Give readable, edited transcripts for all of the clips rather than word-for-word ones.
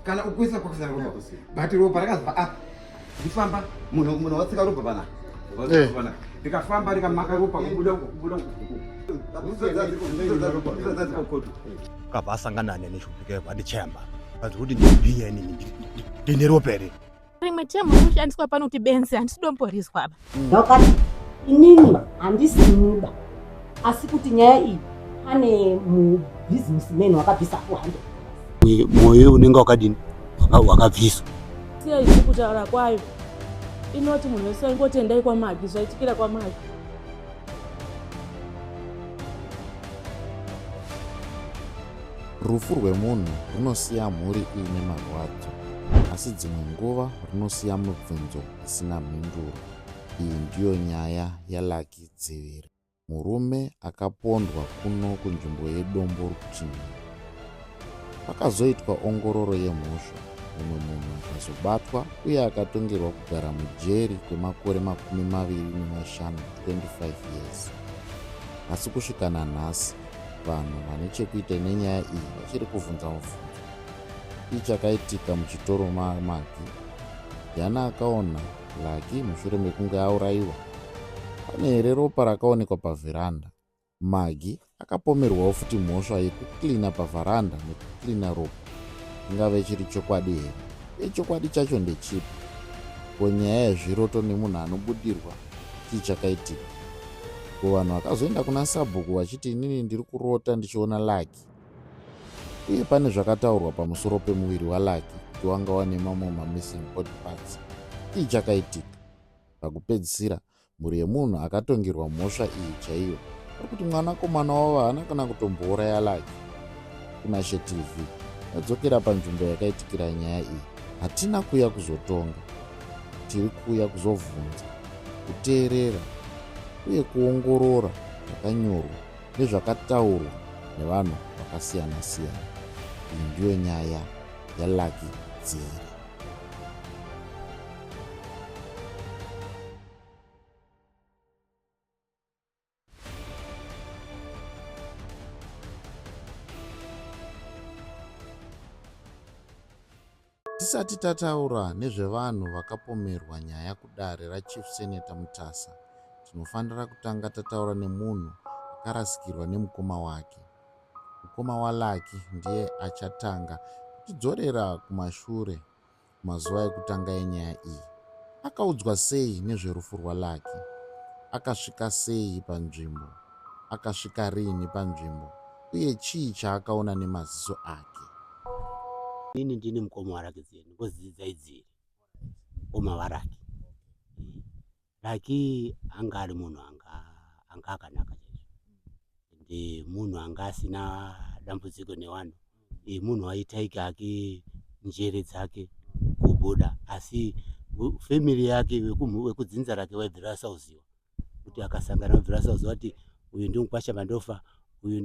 Kana ukuisa kwakusina ropa but ropa rakazobva apa ndifamba munhu munhu watsika ropa pana eh. rikafamba rikamaka ropa kubuda kubuda kabva asangana neni shupike vandichemba vanzi kuti ndibhinya inini ndine ropa here Rimwe temu rinoshandiswa pano kuti benzi handisi domborizwa apa. Ndokati inini handisi muba asi kuti nyaya iyi pane mubusinessman wakabvisa 400 mwoyo unenge wakadini wakabviswa. Siya izvi kutaura kwayo inoti munhu wese waingoti endai kwaMagi zvaitikira kwaMagi. Rufu rwemunhu runosiya mhuri iine marwadzo, asi dzimwe nguva runosiya mibvunzo isina mhinduro. Iyi ndiyo nyaya yaLucky Dziviri, murume akapondwa kuno kunzvimbo yeDombo Rutinhura. Pakazoitwa ongororo yemhosva, mumwe munhu akazobatwa uye akatongerwa kugara mujeri kwemakore 25, 25 years. Asi kusvika nanhasi, Vanhu vane chekuita nenyaya iyi vachiri kuvhunza mubvunzo. Chii chakaitika muchitoro maMaggie? Ndiani akaona Lucky mushure mekunge aurayiwa? Pane here ropa rakaonekwa pavheranda? Maggie akapomerwawo futi mhosva yekucleaner pavharanda nekucleaner ropa. Chingave chiri chokwadi here? Uye chokwadi chacho ndechipi? Ko nyaya yezviroto nemunhu anobudirwa chii chakaitika? Ko vanhu vakazoenda kuna sabhuku vachiti inini ndiri kurota ndichiona Lucky. Uye pane zvakataurwa pamusoro pemuviri waLucky kuti wanga wane mamwe mamissing body parts. Chii chakaitika? Pakupedzisira, mhuri yemunhu akatongerwa mhosva iyi chaiyo vari kuti mwanakomana wavo haana kana kutombouraya Lucky. Kunashe TV tadzokera panzvimbo yakaitikira nyaya iyi. Hatina kuuya kuzotonga, tiri kuuya kuzobvunza, kuteerera uye kuongorora zvakanyorwa nezvakataurwa nevanhu vakasiyana-siyana. Iyi ndiyo nyaya yaLucky Dzere. Tisati tataura nezvevanhu vakapomerwa nyaya kudare raChief Senator Mutasa, tinofanira kutanga tataura nemunhu akarasikirwa nemukoma wake. Mukoma waLucky ndiye achatanga kutidzorera kumashure Mazuva ekutanga enyaya iyi, akaudzwa sei nezverufu rwaLucky? Akasvika sei panzvimbo? Akasvika riini panzvimbo uye chii chaakaona nemaziso ake? Inini ndini mukoma waRucky Dziri, ndingozidzidza idziri mukoma waRucky. Lucky anga ari munhu anga anga akanaka chaizvo ende munhu anga asina dambudziko nevanhu e, munhu aitaika hake njere dzake kubuda asi family yake vekudzinza rake vaibvira vasauziva kuti akasangana vaibvira vasauziva kuti uyu ndimukwasha mandofa uyu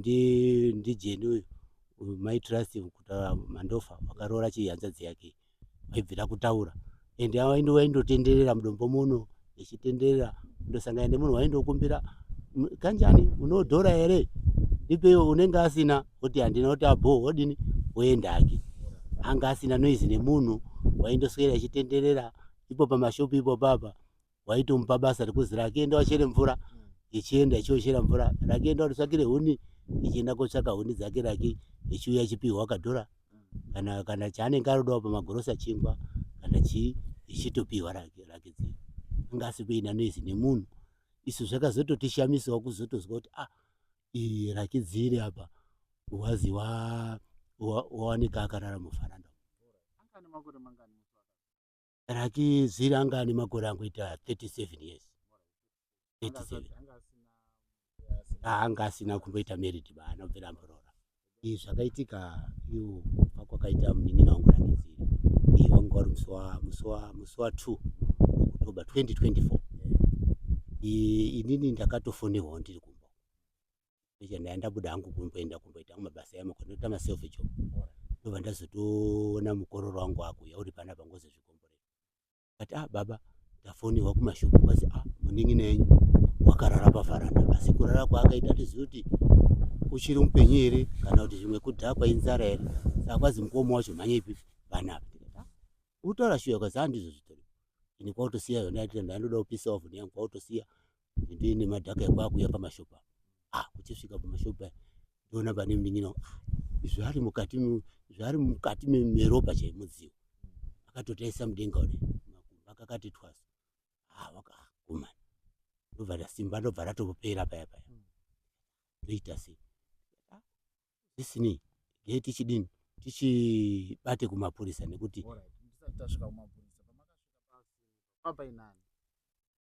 ndijeni uyu uyu mai trust kutaura mandofa wakaroora chihanzvadzi yake vaibvira kutaura and waindotenderera mudombo muno echitenderera ndosangana nemunhu waindokumbira kanjani unodhora here ndipewo unenge asina oti handina oti abho wodini woenda hake anga asina noise nemunhu waindoswera echitenderera ipo pamashopu ipo papa waitomupa basa rekuzi rakienda wachere mvura ichienda ichiochera mvura rakienda watsvakire huni ichienda kotsvaka huni dzake raki ichiuya ichipihwa kadhora kana kana chaanenge arodawo pamagorosa chingwa kana chii ichitopihwa raki raki dzii anga asi kuina noise nemunhu isu zvakazototishamisawo kuzotozwa kuti ah iyi raki dziri apa wazi wawanika akarara mufaranda Raki Ziri anga ane makore angoita 37 years. 37. Anga asina kumboita married ba haana kubvira amboroora. Izvi zvakaitika iwo kufa kwakaita munin'ina wangu Raki Ziri. Iye wanga wari musi wa musi wa musi wa 2 October 2024. Inini ndakatofonerwawo ndiri kumba. Ndocha ndaya ndabuda hangu kumboenda kumboita hangu mabasa emaoko ndoita maself job. Ndobva ndazotoona mukororo wangu akuuya uri panapa ngozi zvikomborero. Kati ah baba ndafonerwa kumashopu kwazi ah munin'ina yenyu wakarara pavharanda asi kurara kwaakaita tizive kuti uchiri mupenyu here kana kuti zvimwe kudhakwa inzara here saka kwazi mukoma wacho mhanyeipi panapa tikati ah utaura shuya kwazi handizvo zvitori ini kwautosiya yona yatira ndandoda kupisa ovhuni yangu kwautosiya ndiine madhaka ekwakuya pamashopu apa ah kuchisvika pamashopu aya ndoona pane munin'ina ah zvari mukati zvari mukati meropa chaimudziwo akatotaisa mudenga une makumbo akakati twasi ah wakagumana ndobva ndasimba ndobva ratopera paya paya ndoita sei ah, zvisinei gei tichidini tichibate kumapurisa nekuti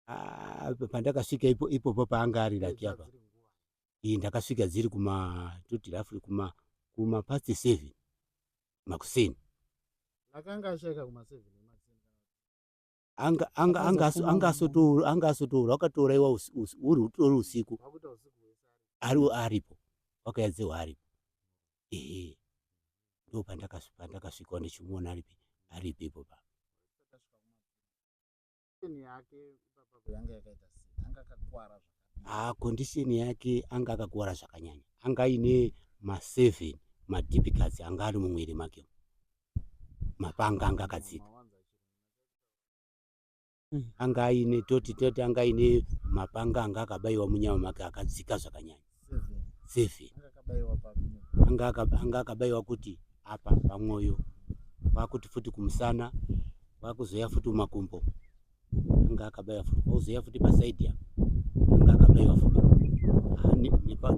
ah, pandakasvika ipopo paanga ari laki apa iyi ndakasvika dziri kuma toti roughly kuma past 7 makuseni. Akanga ashaika kuma 7 emakuseni. Anga anga anga anga asoto anga asotoura wakatouraiwa uri utori usiku. Ari aripo. Wakayadzewa aripo. Ehe. Ndo pandakasvika ndichimuona aripi aripo ipo pa. Condition yake ipapapo yanga yakaita sei? Anga akakuwara zvakadii? Ah, condition yake anga akakuwara zvakanyanya. Anga aine ma7 madeep cuts anga ari mumwiri make. Mapanga anga akadzika. Anga aine toti toti anga aine mapanga anga akabaiwa munyama make akadzika zvakanyanya. 7. Anga anga akabaiwa kuti apa pamwoyo kwakuti futi kumusana kwakuzoya futi kumakumbo anga akabaiwa futi kwakuzoya futi pasaidi apa anga akabaiwa futi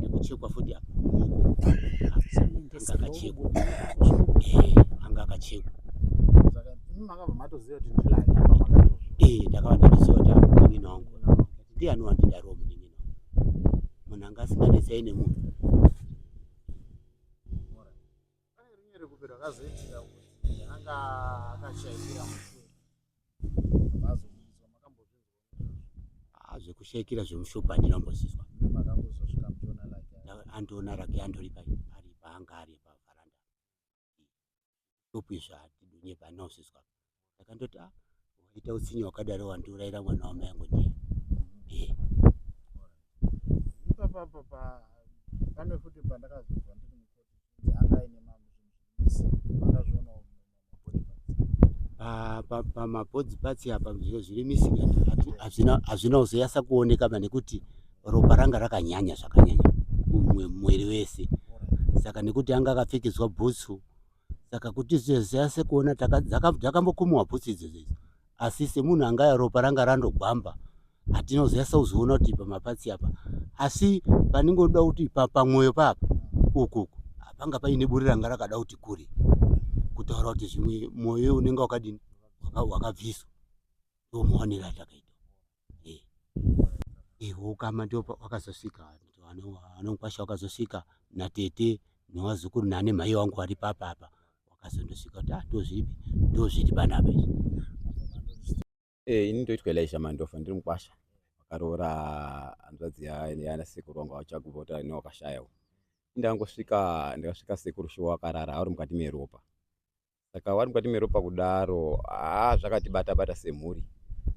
nekuchekwa futi apa muoko anga akachekwa eh, anga akachekwa eh, ndakava ndatoziva kuti munin'ina wangu ndiani wandidaro munin'ina wangu munhu anga asinganetsai nemunhu Pane rimwe rekupe rakazoitika kuti anga akashaikira mushure vazobudiswa makambozvinzwa? Ah, zvekushaikira zvemushopu handina kumbozvizwa. Makambozosvika muchiona lake? Andiona rake andori pai ari paanga ari pavaranda shopu izvo hatidonyepa handina kuzvizwa. Ndakandoti ah waita utsinye wakadaro wandiurayira mwana wamai yangu ndiye. Eh. Ipapapa pane futi pandakazonzwa ndiri mukoti kuti anga aine mamwe zvinhu zviri missing makazvionawo mumabody parts? Pamabody parts apa zviro zviri missing hazvina kuzoyasa kuoneka ba nekuti ropa ranga rakanyanya zvakanyanya mumwiri wese saka nekuti anga akapfekedzwa bhutsu saka kuti ziyase kuona dzakambokomowa bhutsu idzodzo idzo asi semunhu angaya ropa ranga randogwamba hatina kuzonyasa kuzoona kuti pamapatsi apa asi panenge kuti pamwoyo papa uku uku hapanga paine buri ranga rakada kuti kure kutaura kuti zvimwe mwoyo unenge wakadini wakabviswa ndomaonero atakaita ukama ndio wakazosvika vanomukwasha wakazosvika natete nevazukuru nane mhai wangu vari papa apa wakazondosvika kuti ah ndozviripi ndozviri panapa izvi. Eh, ini ndoitwa Elisha Mandofa ndiri mukwasha wakaroora hanzvadzi yana sekuru wangu vachagubva kuti ne wakashayawo. Ndangosvika ndikasvika sekuru shuwa wakarara ari mukati meropa. Saka vari mukati meropa kudaro haa zvakatibata bata semhuri.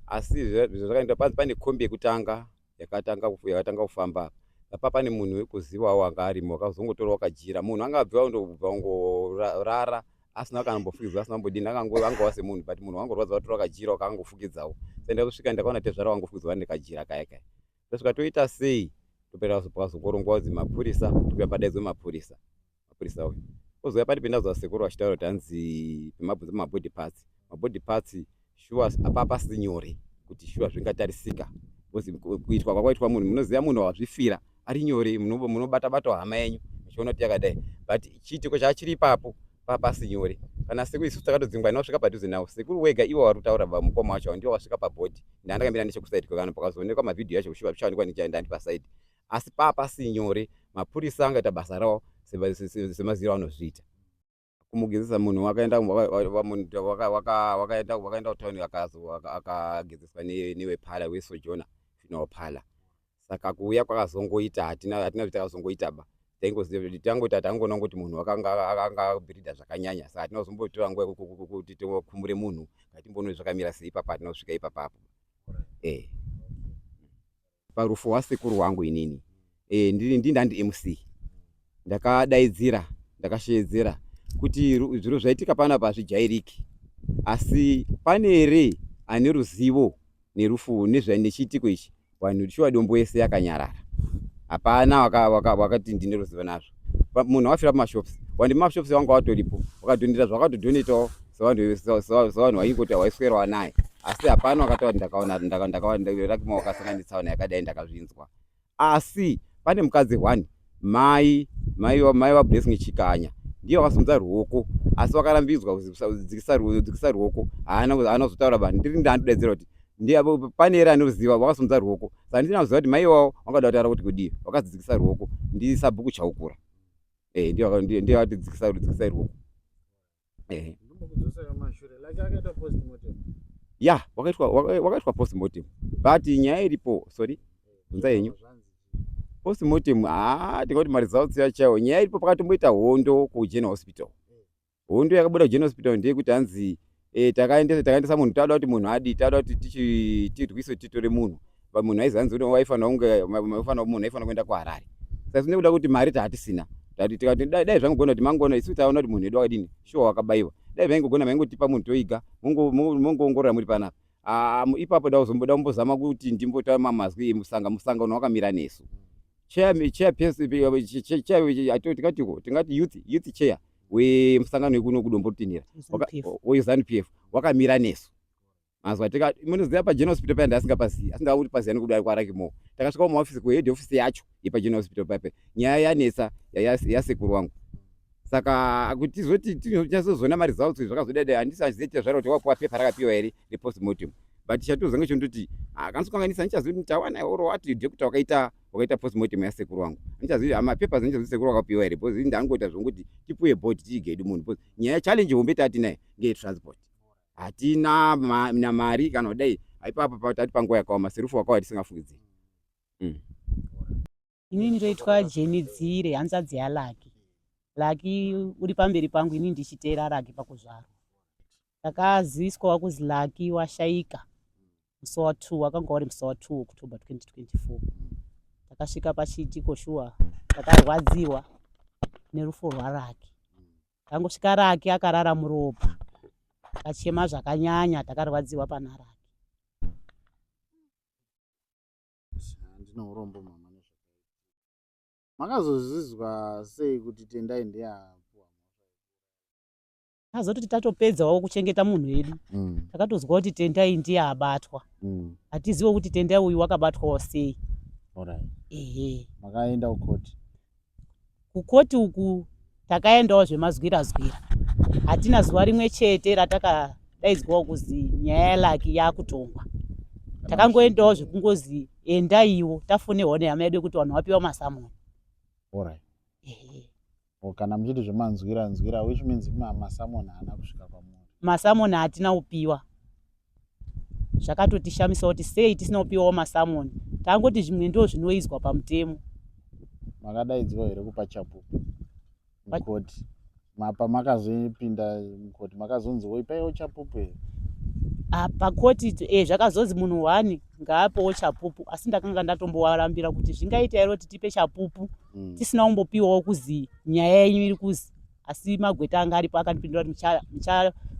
Asi zvakaenda pane kombi yekutanga yakatanga yakatanga kufamba apa pane munhu wekuzivawo anga arimo akazongotora wakajira munhu anga abva ndobva ongorara asina kana kumbofukidzwa asina kumbodini angova semunhu but munhu wangorwadza watora wakajira wakangofukidzawo saka ndakasvika ndakaona tezvara wangofukidzwa nekajira kaya kaya ndosvika toita sei topera pakazongorongwa kunzi mapurisa topera padaidzwe mapurisa mapurisa uyu kozouya pari pendazwa sekuru vachitaura kuti hanzi pemabvunzo mabody parts mabody parts shuwa apa pasi nyore kuti shuwa zvingatarisika because kuitwa kwakwaitwa munhu munoziva munhu wazvifira ari nyore munobata bata hama yenyu muchiona kuti yakadai but chiitiko chachiri ipapo papasi nyore kana sekuru isu takatodzingwa inosvika padhuze nawo sekuru wega iwo wari kutaura mukoma wacho ndiwo wasvika pabhodhi ndandakamira nechekusaidi kwekano pakazoonekwa mavhidhiyo acho kushuva zvichaonekwa ndandi pasaidi asi papasi nyore mapurisa angaita basa rawo semaziro anozviita kumugezesa munhu wakaenda wakaenda wakaenda kutauni akagezeswa newepala wesojona funeral parlor saka kuuya kwakazongoita hatina hatina kuti takazongoita ba. Taingoziva kuti tangoti hatangoona kuti munhu akanga akanga abhiridha zvakanyanya, saka hatina kuzombotora nguva yekuti tikumure munhu ngatimboone zvakamira sei ipapa, hatina kusvika ipapapo. Eh. Parufu rwasekuru wangu inini eh, ndini ndini ndandi MC ndakadaidzira ndakasheedzera kuti zviro zvaitika panapa hazvijairiki, asi pane here ane ruzivo nerufu nechiitiko ichi? Vanhu shuwa dombo yese yakanyarara, hapana wakati ndine ruzivo nazvo. Munhu wafira pamashops, wandi mashops wanga watoripo, wakadhoneta zvakatodhonetawo sevanhu vaingoti waiswerawa naye, asi hapana wakataura ndakaona ndakaona wakasangana netsaona yakadai, ndakazvinzwa. Asi pane mukadzi one, mai mai mai vaBlessing Chikanya, ndiye wakasimudza ruoko, asi wakarambidzwa kudzikisa ruoko, haana kuzotaura. Vanhu ndiri ndandodaidzira kuti ndiye pane here anoziva wakasimudza ruoko, saka ndina kuziva kuti mai iwavo wangada kutaura kuti kudii, wakadzidzikisa ruoko ndi sabhuku Chaukura. Eh, ndiye wakati dzikisai ruoko. Eh, ya wakaitwa postmortem, but nyaya iripo, sorry, bvunza henyu. Postmortem, haa, tingati maresults yacho, nyaya iripo, pakatomboita hondo kuGeneral Hospital. Hondo yakabuda kuGeneral Hospital ndeyekuti hanzi takaendesa munhu, tada kuti munhu adi, tada kuti tirwise titore munhu. Munhu aizi hanzi waifanira kunge munhu aifanira kuenda kuHarare, saka nekuda kuti mari taatisina, tati tikati dai zvangogona kuti mangona isu taona kuti munhu wedu wakadini, shuwa wakabayiwa, dai vaingogona maingotipa munhu toiga, mongoongorora muri panapa. Ah, ipapo da kuzomboda kumbozama kuti ndimbotaura mamazwi musangano wakamira nesu. Chair, tingatiko tingati youth chair wemusangano wekuno kuDombo Rutinhira weZANU PF wakamira nesu. Mazwa tika munoziva paGeneral Hospital paya ndasingapazivi, asi ndava kuti paziva nekuda kwaRakimo. Takasvika kumaofisi, kuhead office yacho yepaGeneral Hospital paipa, nyaya yanetsa yasekuru wangu, saka kuti tizoti tinyatsozoona maresults zvakazodai, handisi azive zvaro kuti wapuwa pepa rakapiwa here repostmortem, but chatoza ngechondoti akandikanganisa, ndichazivi kuti tawana oro wati doctor wakaita postmortem yasekuru wangu, handichazivi mapapers, handichazivi sekuru wakapiwa here, because ndangoita zvonguti tipuwe body tiige hedu munhu, because nyaya challenge hombe tatinayo ngeyetransport, hatina namari kana kudai. Ipapo tati panguva yakaoma serufu wakauya tisingafungidziri. Inini ndoitwa Jeni Dzire, hanzvadzi yaLaki. Laki uri pamberi pangu, inini ndichiteera Laki pakuzvarwa. Takaziviswawo kuzi Laki washaika musi wa2, wakanga uri musi wa2 October 2024. Takasvika pachiitiko, shuwa takarwadziwa nerufu rwaLaki. Tangosvika, Laki akarara muropa, takachema zvakanyanya, takarwadziwa pana Laki. Handina urombo mama nezvakaitika. Makazozvizwa sei kuti Tendai ndiye apuwa? Tazototi tatopedzawo kuchengeta munhu wedu, takatozwa kuti Tendai ndiye abatwa. Hatiziwe kuti Tendai uyu wakabatwawo sei. Ehe. Makaenda kukoti? Kukoti uku takaendawo zvemazwira zwira, hatina zuva rimwe chete ratakadaidzwawo kuzi nyaya yaLaki yakutongwa. Takangoendawo zvekungozi endaiwo, tafonerwa nehama yedu yekuti vanhu vapiwa masamoni. Ehe. O, kana muchiti zvemanzwira nzwira, which means masamoni haana kusvika kwamuri? Masamoni hatina kupiwa, zvakatotishamisawo kuti sei tisina kupiwawo masamoni, tangoti zvimwe ndo zvinoizwa pamutemo. Makadaidzwa here kupa chapupu mukoti? Pamakazopinda mukoti makazonziwo ipaiwo chapupu here? Ah, pakoti zvakazonzi munhu one ngaapewo chapupu, asi ndakanga ndatombowarambira kuti zvingaita here kuti tipe chapupu tisina kumbopiwawo kuzi nyaya yenyu iri kuzi, asi magweta anga aripo akandipindura kuti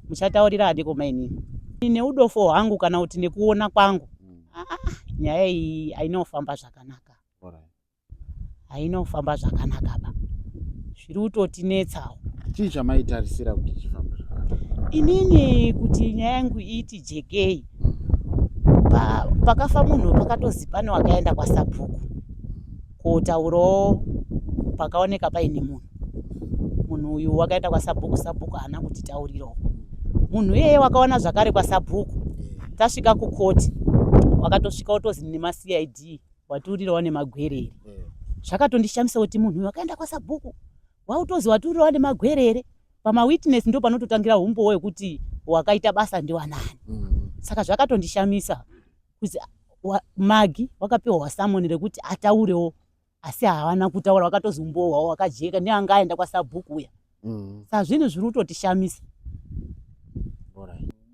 muchataurira handiko mainini. Neudofo hwangu kana kuti nekuona kwangu, ah, nyaya iyi haina kufamba zvakanaka. Haina kufamba zvakanaka ba, zviri kutotinetsawo. Chii chamaitarisira kuti chifambe zvakanaka? Inini kuti nyaya yangu iiti jekei, pakafa munhu pakatozi pane wakaenda kwasabhuku kotaurawo, pakaoneka paine munhu, munhu uyu wakaenda kwasabhuku, sabhuku haana kutitaurirawo. Munhu iyeye wakaona zvakare kwasabhuku, tasvika kukoti wakatosvika utozi nemaCID watiurirawo nemagwerere. Zvakatondishamisa kuti munhu uyu wakaenda kwasabhuku wautozi watiurirawo nemagwerere. Pamawitness ndo panototangira umbowo hwekuti wakaita basa ndiwanani. Saka zvakatondishamisa kuti Magi wakapiwa wasamoni rekuti ataurewo. Asi havana kutaura, vakatozombohwa wakajeka neanga aenda kwasabhuku uya. Saka zvinhu zviri kutotishamisa.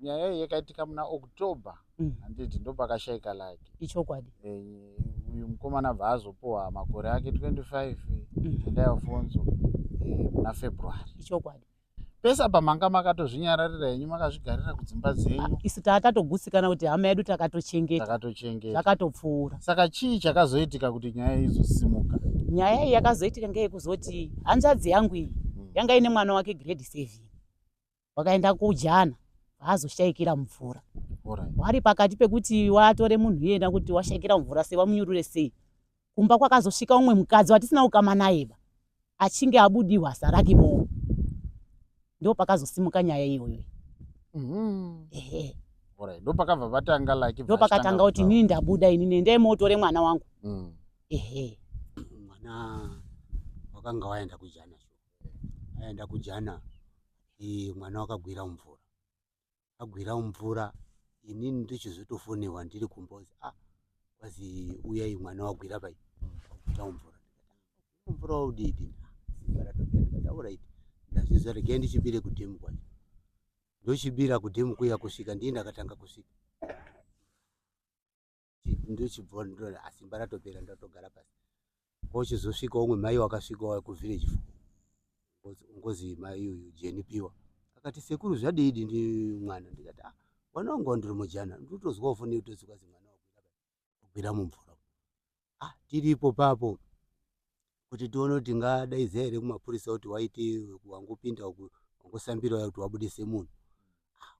Nyaya iyi yakaitika muna October handiti, ndopakashaika Lucky. Ichokwadi. Uyu mukomana abva azopuhwa makore ake 25, Tendai Alfonso, muna February. Ichokwadi. Pese apa manga makatozvinyararira henyu, makazvigarira kudzimba dzenyu. Isu taa tatogutsikana kuti hama yedu takatochengeta. Takatochengeta. Zvakatopfuura. Saka chii chakazoitika kuti nyaya izosimuka? Nyaya iyi yakazoitika ngeyekuzoti hanzvadzi yangu iyi yanga ine mwana wake grade 7 wakaenda kujana, vaazoshaikira mumvura. Wari pakati pekuti watore munhu iyena kuti washaikira mumvura sei, wamunyurure sei. Kumba kwakazosvika umwe mukadzi watisina kukama naye ba, achinge abudiwa saRakimo. Ndo pakazosimuka nyaya iyoyo. Ehe. Alright. Ndopakabva patanga like Ndo pakatanga kuti inini ndabuda, inini endai motore mwana wangu. Ehe. Mwana wakanga waenda kujana sho. Aenda kujana, mwana wakagwira mvura. Agwira mvura, inini ndichizotofonewa ndiri kumba kuti kwazi uyai mwana wagwira pai. Wagwira mvura. Mvura waudidi. Simba ratopera, ndikati alright. Ndazvizwa, regai ndichibire kudhemu kwacho. Ndochibira kudhemu kuya kusvika ndiye ndakatanga kusvika. Ndochibva ndona simba ratopera, ndatogara pasi. Kochizosvika umwe mai wakasvika kuvillage 4. Ngozi mai uyu Jenny Piwa. Akati sekuru zvadidi ndi mwana, ndikati mwana wangu ndiri mujana, ndotozwa foni yotozwa kwazi mwana wagwira mumvura. Tiripo papo kuti tione kuti tingadaidza here kumapurisa kuti waite wangopinda wangosambira kuti wabudise munhu.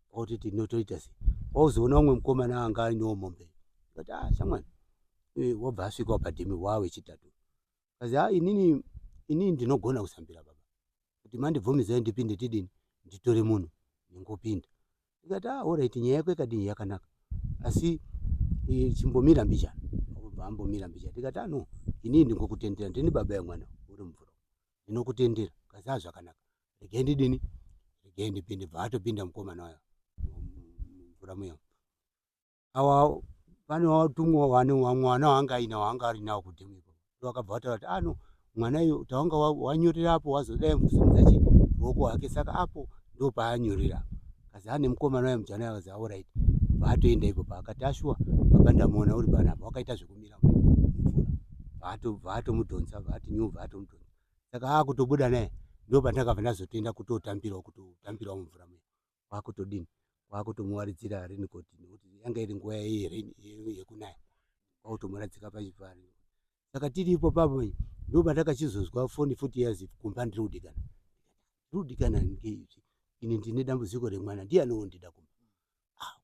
Kwakuti tinotoita sei? Wauzoona umwe mukomana anga ainewo mombe. Ndikati shamwari, wabva asvika padhemi wawe chitatu. Kazi inini ndinogona kusambira baba. Kuti mandibvumidzai ndipinde tidini, nditore munhu ndingopinda. Ndikati alright, nyaya yako ikadini yakanaka. Asi chimbomira mbichana. Wabva ambomira mbichana. Ndikati no, inini ndingokutendera, ndini baba yemwana uri mvura. Ndinokutendera. Kazi zvakanaka. Regai ndidini? Regai ndipinde. Bva atopinda mukomana wayo mvura muya. Awa pane watumwa wane mwana wanga aina wanga ari nawo kudhemu ikoko. Wakabva wataura kuti no, mwana uyu tawanga wanyorera apo wazodai kusimudza chi ruoko hwake, saka apo ndo paanyorera. Kazi ane mukomana wayo mujana akazi alright. Vaatoenda ipo paakati ashuwa baba ndamuona uri panapa wakaita zvekumira mvura. Vaatomudhonza, vaati nyu vaatomudhonza. Saka akutobuda naye ndo pandakabva ndazotoenda kutotambirawo mumvura muya. Kwakutodini? Kwakutomuwaridzira raincoat nekuti yanga iri nguva yekunaya. Kwakutomuradzika pachipari. Saka tiripo papo ndo pandakachizozwa foni futi yazi kumba ndiri kudikana. Ndiri kudikana ngeizvi. Ini ndine dambudziko remwana ndiye anondida kumba.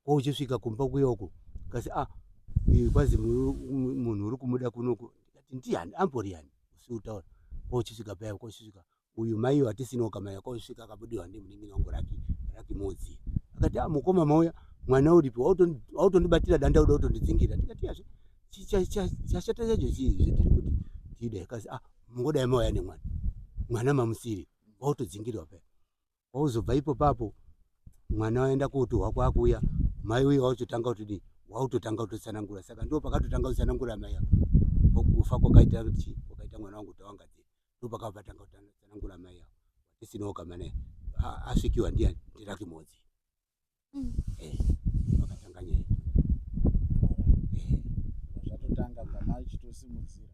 Kwa uchisvika kumba kuya uko kasi kwazi munhu uri kumuda kunoku. Ndikati ndiani ambori ani usiutaura. Kwa uchisvika paya kwa uchisvika uyu mai watisina ukamaya kwa uchisvika akabudiwa ndi munin'ina wangu Raki Modzi. Akati mukoma mauya mwana uripi wautondibatira danda uda kutondidzingira. Ndikati yazve chashata chacho chii zve tiri kuti tide kasi mungodai mauya nemwana mwana mamusiri wautodzingirwa paya. Wauzobva ipo papo mwana waenda kotorwa kwakuuya mai uya wachotanga kutodii wautotanga kutotsanangura. Saka ndo pakatotanga kutsanangura mai ava kufa kwakaita chi kwakaita mwana wangu tawangadzira. Ndo pakabva tanga kutsanangura mai ava tisinawo kama naye asvikiwa ndiani ndiRaki Modzi. Vakatanga nyaya. Zvatotanga pamachitosimudzira.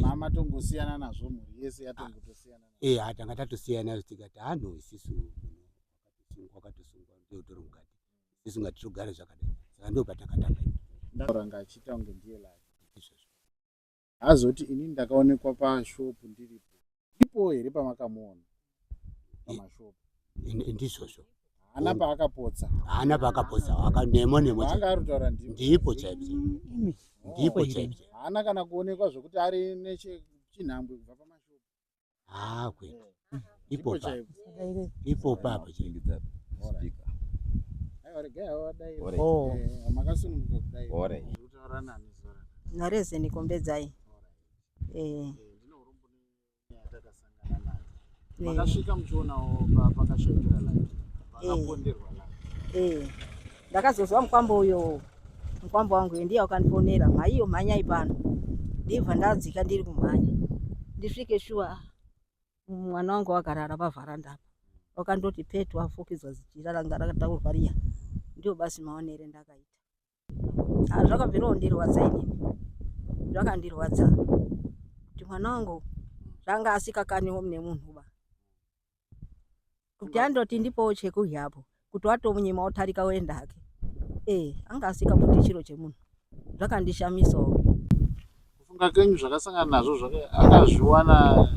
Mama tongosiyana nazvo, mhuri yese yatongotosiyana nazvo. Tanga tatosiyana nazvo tikati no isisu munhu wakatosungwa ndiye utori mukati. Isisu ngatitogare zvakadai. Saka ndo patakatanga. Ndauranga achiita kunge ndiye Lucky. Izvozvo. Azoti inini ndakaonekwa pashopu ndiripo. Ndipo here pamakamuona? Pamashopu. Ndizvozvo. Haana paakapotsa. Haana paakapotsa, nemo nemo. Paanga ari kutaura ndipo. Ndipo chaipo. Ndipo chaipo. Haana kana kuonekwa zvokuti ari nechechinhambwe kubva pamashopu. Kwete. Ipo papo. Ipo papo chaipo. Speaker. Aiwa, regai havo vadai. Alright. Makasununguka kudai. Alright. Kutaura nani zora? Nareze nikombedzai. Ndine urombo nenyaya yatakasangana nayo. Makasvika muchionawo pakashaikira Lucky. Pakaponderwa Lucky. Ndakazozwa mukwambo uyo, mukwambo wangu ndiye wakandifonera, mhaiyo mhanyai pano. Ndibva ndadzika ndiri kumhanya ndisvike shuwa mwana wangu wakarara pavharanda apa wakandoti petu afukidzwa zijira ranga rakataurwa riya ndio basi maonere ndakaita. Ah, zvakabvira kundirwadza inini zvakandirwadza kuti mwana wangu zvanga asikakaniwo nemunhu ba kuti andoti ndipowo chekudya apo kuti watomunyima otarika oenda hake e anga asikaputi chiro chemunhu zvakandishamisawo. Kufunga kenyu zvakasangana nazvo akazviwana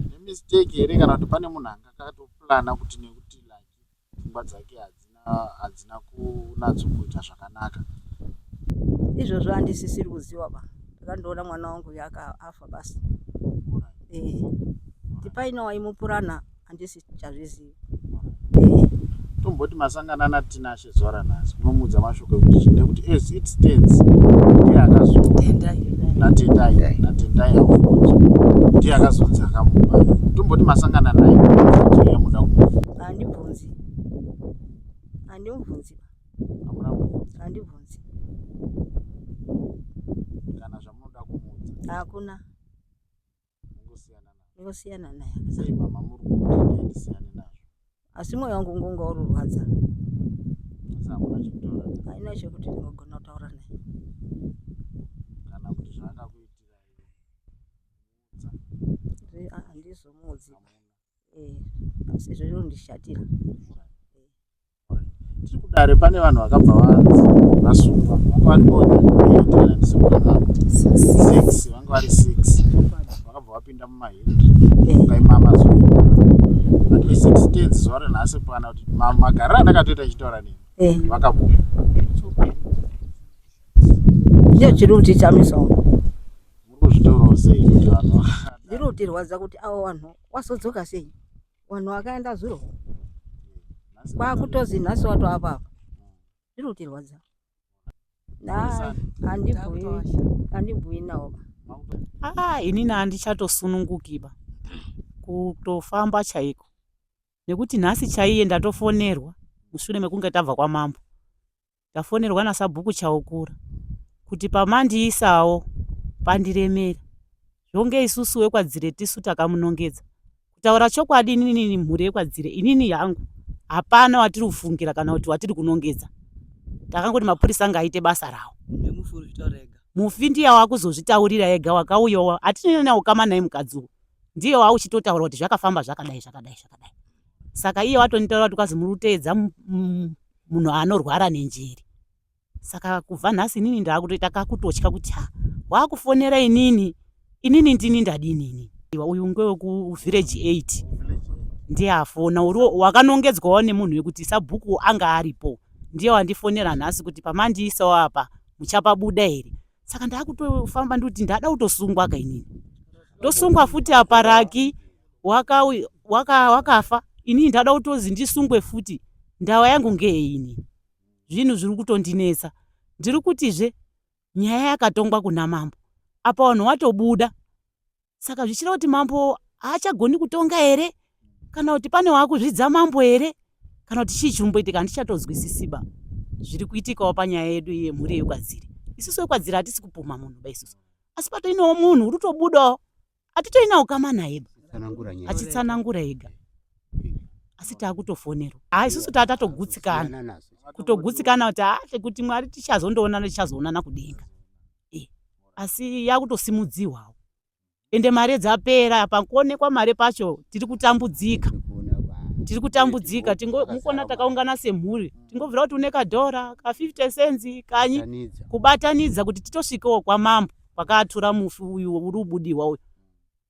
nemistake here kana kuti pane munhu anga akatoplana kuti nekuti like pfungwa dzake hadzina hadzina kunatso kuita zvakanaka. Izvozvo handisisiri kuziva ba ndakandoona mwana wangu uyu aka afa basi eh kuti paine waimupurana handisi chazvizivi eh Tomboti masangana naTinashe zuva ranhasi munomuudza mashoko ekuti chii nekuti as it stands ndiye akazo Tendai. naTendai naTendai Alfonso ndiye akazonzi akamuba tomboti masangana naye mubvunzo yamuda kumubvunza handibvunzi handimubvunzi hamuna mubvunzo handibvunzi kana zvamunoda kumuudza hakuna mungosiyana nazvo ndingosiyana naye sei mama muri kuti ndisiyane nazvo asi mwoyo wangu ungonga uri kurwadza asi hamuna chekutaura naye haina chekuti ndingogona kutaura naye kana kuti zvaakakuitirai muudza Handizomuudzi hamuna eh asi izvo zvinondishatira tiri kudare pane vanhu vakabva vanzi vasungwa vanga vari more than eight kana ndisi kukanganwa six vanga vari six vakabva vapinda mumahindri vakaima mazuva but as it stands zuva renhasi pana kuti magariro andakatoita ichitaura nemi Eh. vakabuda Ndicho chiri kutichamisawo muri kuzvitaurawo sei kuti vanhu zviri kutirwadza kuti avo vanhu wazodzoka sei vanhu vakaenda zuro kwakutozi nhasi wato apapa zviri kutirwadza handibhuyi nawo ba Ah, inini handichatosunungukiba kutofamba chaiko nekuti nhasi chaiye ndatofonerwa mushure mekunge tabva kwamambo ndafonerwa nasabhuku Chaukura kuti pamandiisawo pandiremera zvonge isusu wekwaDzire tisu takamunongedza kutaura chokwadi inini mhuri yekwaDzire inini hangu hapana watiri kufungira kana kuti watiri kunongedza takangoti mapurisa ngaaite basa rawo mufi ndiye wakuzozvitaurira ega wakauyawo hatinena ukama naye mukadzi uyu ndiye wauchitotaura kuti zvakafamba zvakadai zvakadai zvakadai saka iye watonitaura kuti kwazi muri kuteedza munhu anorwara nenjere saka kubva nhasi inini ndaakutoita kakutotya kuti ha waakufonera inini inini ndini ndadini inini uyu ngewekuvillage 8 ndiye afona uri wakanongedzwawo nemunhu wekuti sabhuku anga aripo ndiye wandifonera nhasi kuti pamandiisawo apa muchapabuda here saka ndaakutofamba ndikuti ndada kutosungwa ka inini tosungwa futi apa raki wakafa waka, waka inini ndada kutozi ndisungwe futi ndawa yangu ngeyei inini zvinhu zviri kutondinetsa ndiri kutizve nyaya yakatongwa kuna mambo apa vanhu watobuda saka zvichireva kuti mambo haachagoni kutonga here kana kuti pane waakuzvidza mambo here kana kuti chii chirumboitika handichatonzwisisiba zviri kuitikawo panyaya yedu yemhuri yekwadziri isusu wekwadziri hatisi kupuma munhu ba isusu asi patoinewo munhu uri kutobudawo hatitoina ukama naye ba achitsanangura ega asi taakutofonerwa ha isusu taa tatogutsikana kutogutsikana kuti ha kuti mwari tichazondoonana tichazoonana kudenga e asi yakutosimudziwawo ende mare dzapera apa kuonekwa mare pacho tiri kutambudzika tiri kutambudzika mukuona takaungana semhuri tingobvira kuti une kadhora ka 50 cents kanyi kubatanidza kuti titosvikewo kwamambo kwakaatura mufi uyu uri ubudiwa uyu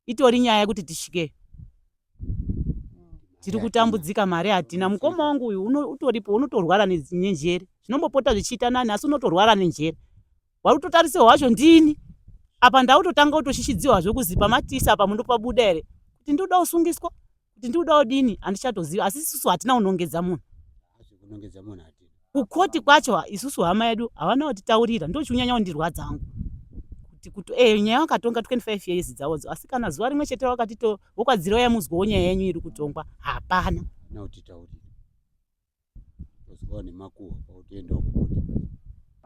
itori nyaya yekuti tisvikeyo tiri kutambudzika mari hatina mukoma wangu uyu utoripo unotorwara nenjere zvinombopota zvichiita nani asi unotorwara nenjere wari kutotarisirwa wacho ndini apa ndautotanga kutoshishidziwa zvekuzi pamatisa apa mundopabuda here kuti ndinoda kusungiswa kuti ndinoda kudini handichatoziva asi isusu hatina kunongedza munhu kukoti kwacho isusu hama yedu havana kutitaurira ndochiunyanya kundirwadza hangu kuti kuti eh nyaya vakatonga 25 years dzavodzo asi kana zuva rimwe chete vakatito vokwadzira uya muzwawo nyaya yenyu iri kutongwa hapana kutitaurira tozwawo nemakuhwa pakutoendawo kukoti.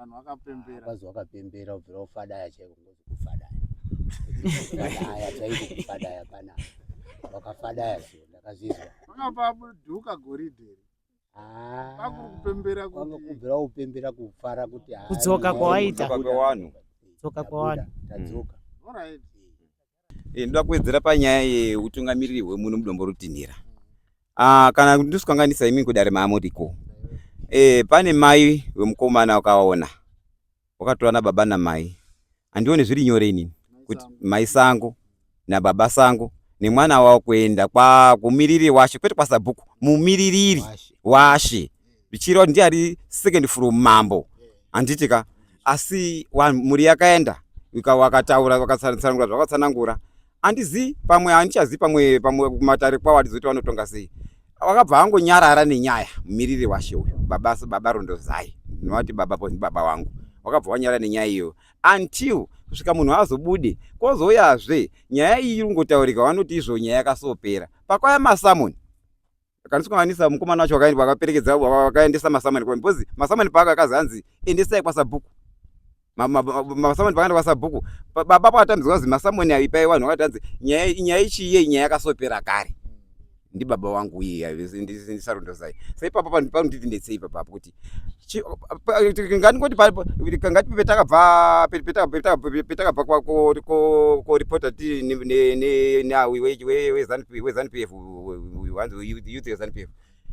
Vanhu vakapembera. Kwazi wakapembera ubvira ufadaya chaiko ngozi kufadaya. Kufadaya chaiko kufadaya pana. Wakafadaya so ndakazvizwa. Pakapa dhuka goridhe here? Ah. Pakuri kupembera Kwanga kuti kubvira upembera kufara kuti ah, Kudzoka nyaya kwawaita. Kudzoka kwewanhu. Kudzoka kwewanhu. Tadzoka. Alright. Ndoda kuwedzera panyaya yeutungamiriri hwemuno mudombo rutinhira. Ah, kana ndisikanganisa imi kudare maamuriko. Pane mai wemukomana wakaona wakatora nababa namai. Handione zviri nyore inini kuti mai sango nababa sango nemwana wavo kuenda kwa kumiriri washe kwete kwasabhuku mumiririri washe zvichireva kuti ndiye ari second from mambo handiti ka asi mhuri yakaenda wakataura wakatsanangura zvakatsanangura handizivi pamwe handichazivi pamwe pamwe kumatare kwavo handizivi kuti vanotonga sei wakabva angonyarara nenyaya mumiriri washe uyu baba baba rondozai ndinowati baba po ndibaba wangu wakabva wanyarara nenyaya iyoyo until kusvika munhu azobude kwozouyazve nyaya iyi iri kungotaurika vanoti izvo nyaya yakasopera pakwaya masamoni kanisikanganisa mukomana wacho wakaperekedza wakaendesa masamani because masamani paaka akazi hanzi endesai kwasabhuku masamani pakaenda kwasabhuku baba pakatambidzwa kuzi masamoni ayo ipai vanhu vakati hanzi nyaya ichi iye nyaya yakasopera kare ndibaba wangu iye ndisarondozai sa ipapo panonditi ndetsei ipapapo kuti ngandingoti ngati petakabva petakabva koripota ti neawi weZanu PF hanzi youth yeZanu PF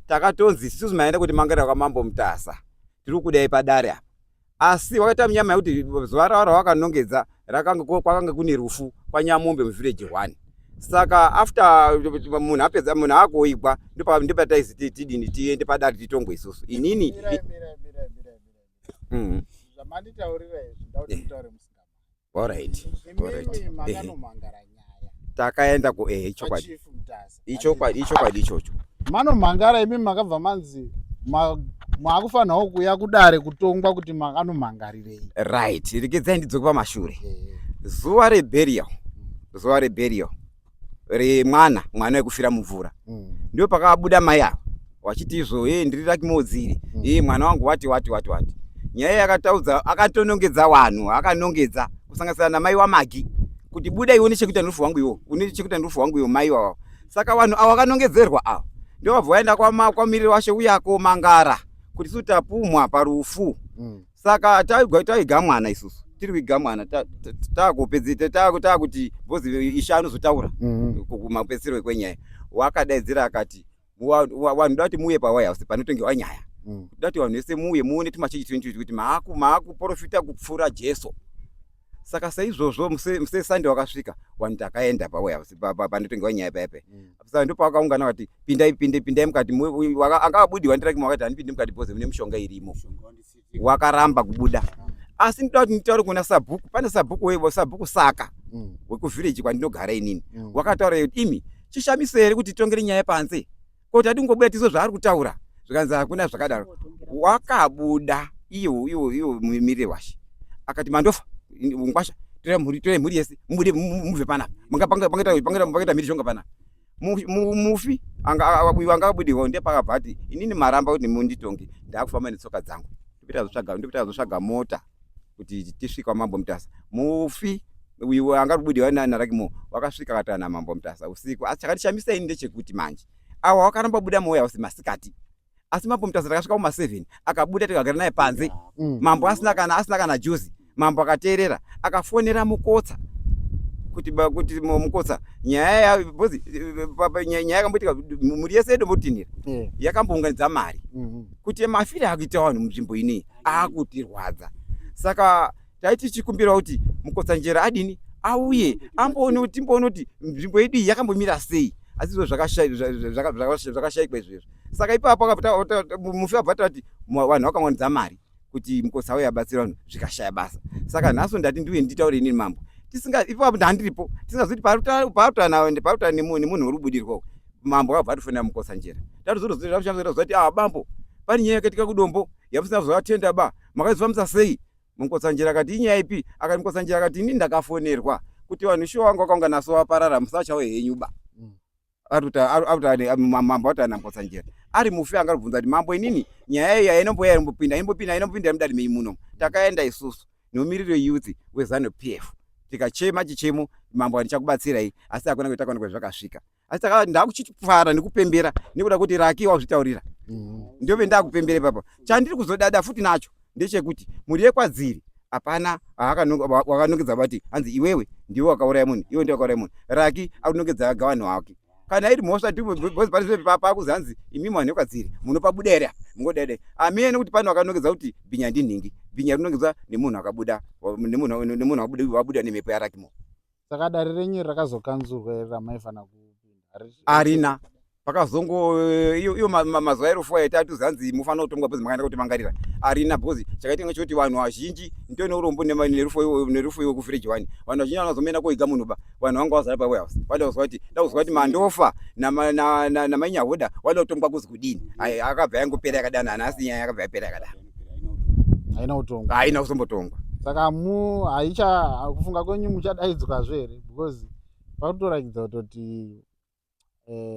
takatonzi isusu maenda kuti mangarira kwamambo Mutasa tiri kudai padare apa asi wakaita munyama yekuti zuva ravo rawakanongedza kwakanga kune rufu kwaNyamombe muvillage 1 saka after munhu apedza munhu akuigwa ndopataizi tidini tiende padare titongwe isusu inini. Mirai, mirai, mirai, mirai, mirai. Zvamanditaurira izvi ndakuti mutaure musingamani. Alright. Imimi makanomhangara nyaya Takaenda ku ehe ichokwadi. kwaChief Mutasa. Ichokwadi, ichokwadi ichocho. Manomhangara imi makabva manzi maakufanirawo kuuya kudare kutongwa kuti makanomhangarirei. Right, regedzai ndidzoke pamashure. Zuva reburial, zuva reburial remwana, mwana wekufira mumvura, ndio pakabuda mai ava wachiti izvo ye ndiri rakimodziri ye mwana wangu wati wati wati wati nyaya yakataudza akatonongedza vanhu akanongedza kusanganisira namai waMagi kuti buda iwe nechekuita nerufu rwangu iwo une chekuita nerufu rwangu iwo mai wavo. Saka vanhu ava vakanongedzerwa ava ndio vabva vaenda kwamiriri washe uyako mangara kuti isu tapumwa parufu. Saka taiga mwana isusu tiri kuiga mwana takupedzi takuti bhozi ishe anozotaura kumapedzisiro kwenyaya wakadaidzira akati vanhu da kuti muuye pawarehouse panotongewa nyaya da kuti vanhu vese muuye muone tumachechi twenyu kuti maakuprofita kupfuura Jesu. Saka saizvozvo muse Sunday wakasvika vanhu takaenda pawarehouse panotongewa nyaya paya. Saka ndipo pavakaungana vakati pindai pinde pindai mukati anga abudiwa ndiraki wakati handipindi mukati bhozi mune mishonga irimo wakaramba kubuda. Asi ndoda kuti nditaure kuna sabhuku pane sabhuku sabhuku saka wekuvhireji kwandinogara inini wakataura kuti imi chishamiso here kuti titongere nyaya panze koti adi kungobuda tizo zvaari kutaura zvikanzi hakuna zvakadaro. Wakabuda iwo iwo iwo mumiriri washe akati mandofa ngwasha torai mhuri yese mubude mubve panapa pangaita mhirizhonga panapa. Mufi uyu anga abudirwa ndiye pakabva ati inini maramba kuti munditonge ndaakufamba netsoka dzangu ndopita zotsvaga mota kuti tisvike kwamambo Mutasa. Mufi uyu anga kubudirwa naRakimo wakasvika akataura namambo Mutasa usiku. Asi chakandishamisa ini ndechekuti manje awa wakaramba kubuda muwarehouse masikati asi mambo Mutasa takasvika kuma7 akabuda tikagara naye panze. Mambo asina kana juzi mambo akateerera akafonera Mukotsa kuti kuti Mukotsa nyaya ya because nyaya yakamboitika mhuri yese yedombotinhira yakambounganidza mari kuti mafiro akuita vanhu munzvimbo inei akutirwadza. Saka taiti tichikumbira kuti Mukotsanjera adini auye amboone kuti timboone kuti nzvimbo yedu iyi yakambomira sei asi izvo zvakashayikwa izvezvo. Saka ipapo mufi abva tati vanhu vakaunganidza mari kuti Mukotsa auye abatsire vanhu zvikashaya basa. Saka nhasi ndati ndiuye nditaure inini mambo tisinga ipapo ndandiripo tisingazivi kuti parutaura nemunhu uri kubudirwa mambo akabva atofonera Mukotsanjera tatozotoziva kuti ah bambo pane nyaya yakaitika kudombo yamusina kuzovatenda ba makazvifambisa sei. Mukotsanjera akati inyaya ipi. Akati Mukotsanjera akati ini ndakafonerwa kuti vanhu shuwa vanga vakaungana so vaparara musachauye henyu ba. Mambo ati anambotsa njera ari mufi anga kubvunza kuti mambo inini nyaya iyi ainomboya inombopinda inombopinda inombopinda mudare menyu muno. Takaenda isusu nomiriro youth weZanu PF tikachema chichemo, mambo andichakubatsirai, asi hakuna kuti takaona kwazvakasvika. Asi ndakuchifara nekupembera nekuda kuti Raki wazvitaurira. Ndove ndakupembera ipapa. Chandiri kuzodada futi nacho ndechekuti mhuri yekwadziri hapana wakanongedza vati hanzi iwewe ndiwe wakauraya munhu, iwe ndiwe wakauraya munhu. Raki akunongedza aga vanhu vake. Kana iri mhosva pakuzi hanzi imimi vanhu vekwadziri munopabuda here apa mungodede amene kuti pane wakanongedza kuti bhinya ndinhingi, bhinya rinongedzwa nemunhu akabuda nemunhu wabuda nemhepo yaRakimo. Saka dare renyu rakazokanzurwa here ramaifanira kupinda? Arina pakazongo iyo mazuva erufu aita hanzi mufanira kutongwa because makaenda kuti arina because chakaitika ngechekuti vanhu vazhinji nditone urombo nerufu iwe kuvillage one vanhu vazhinji vanozoenda koiga munhu ba vanhu vanga vazara pawarehouse vada kuzwa kuti ndakuzwa kuti mandofa namaiNyahoda vada kutongwa kuzi kudini. Akabva yangopera yakadana nhasi nyaya yakabva yapera yakadana. Haina kutongwa. Haina kuzombotongwa. Saka mu haicha kufunga kwenyu muchadaidzwazve here? Because pakutorakidza kutoti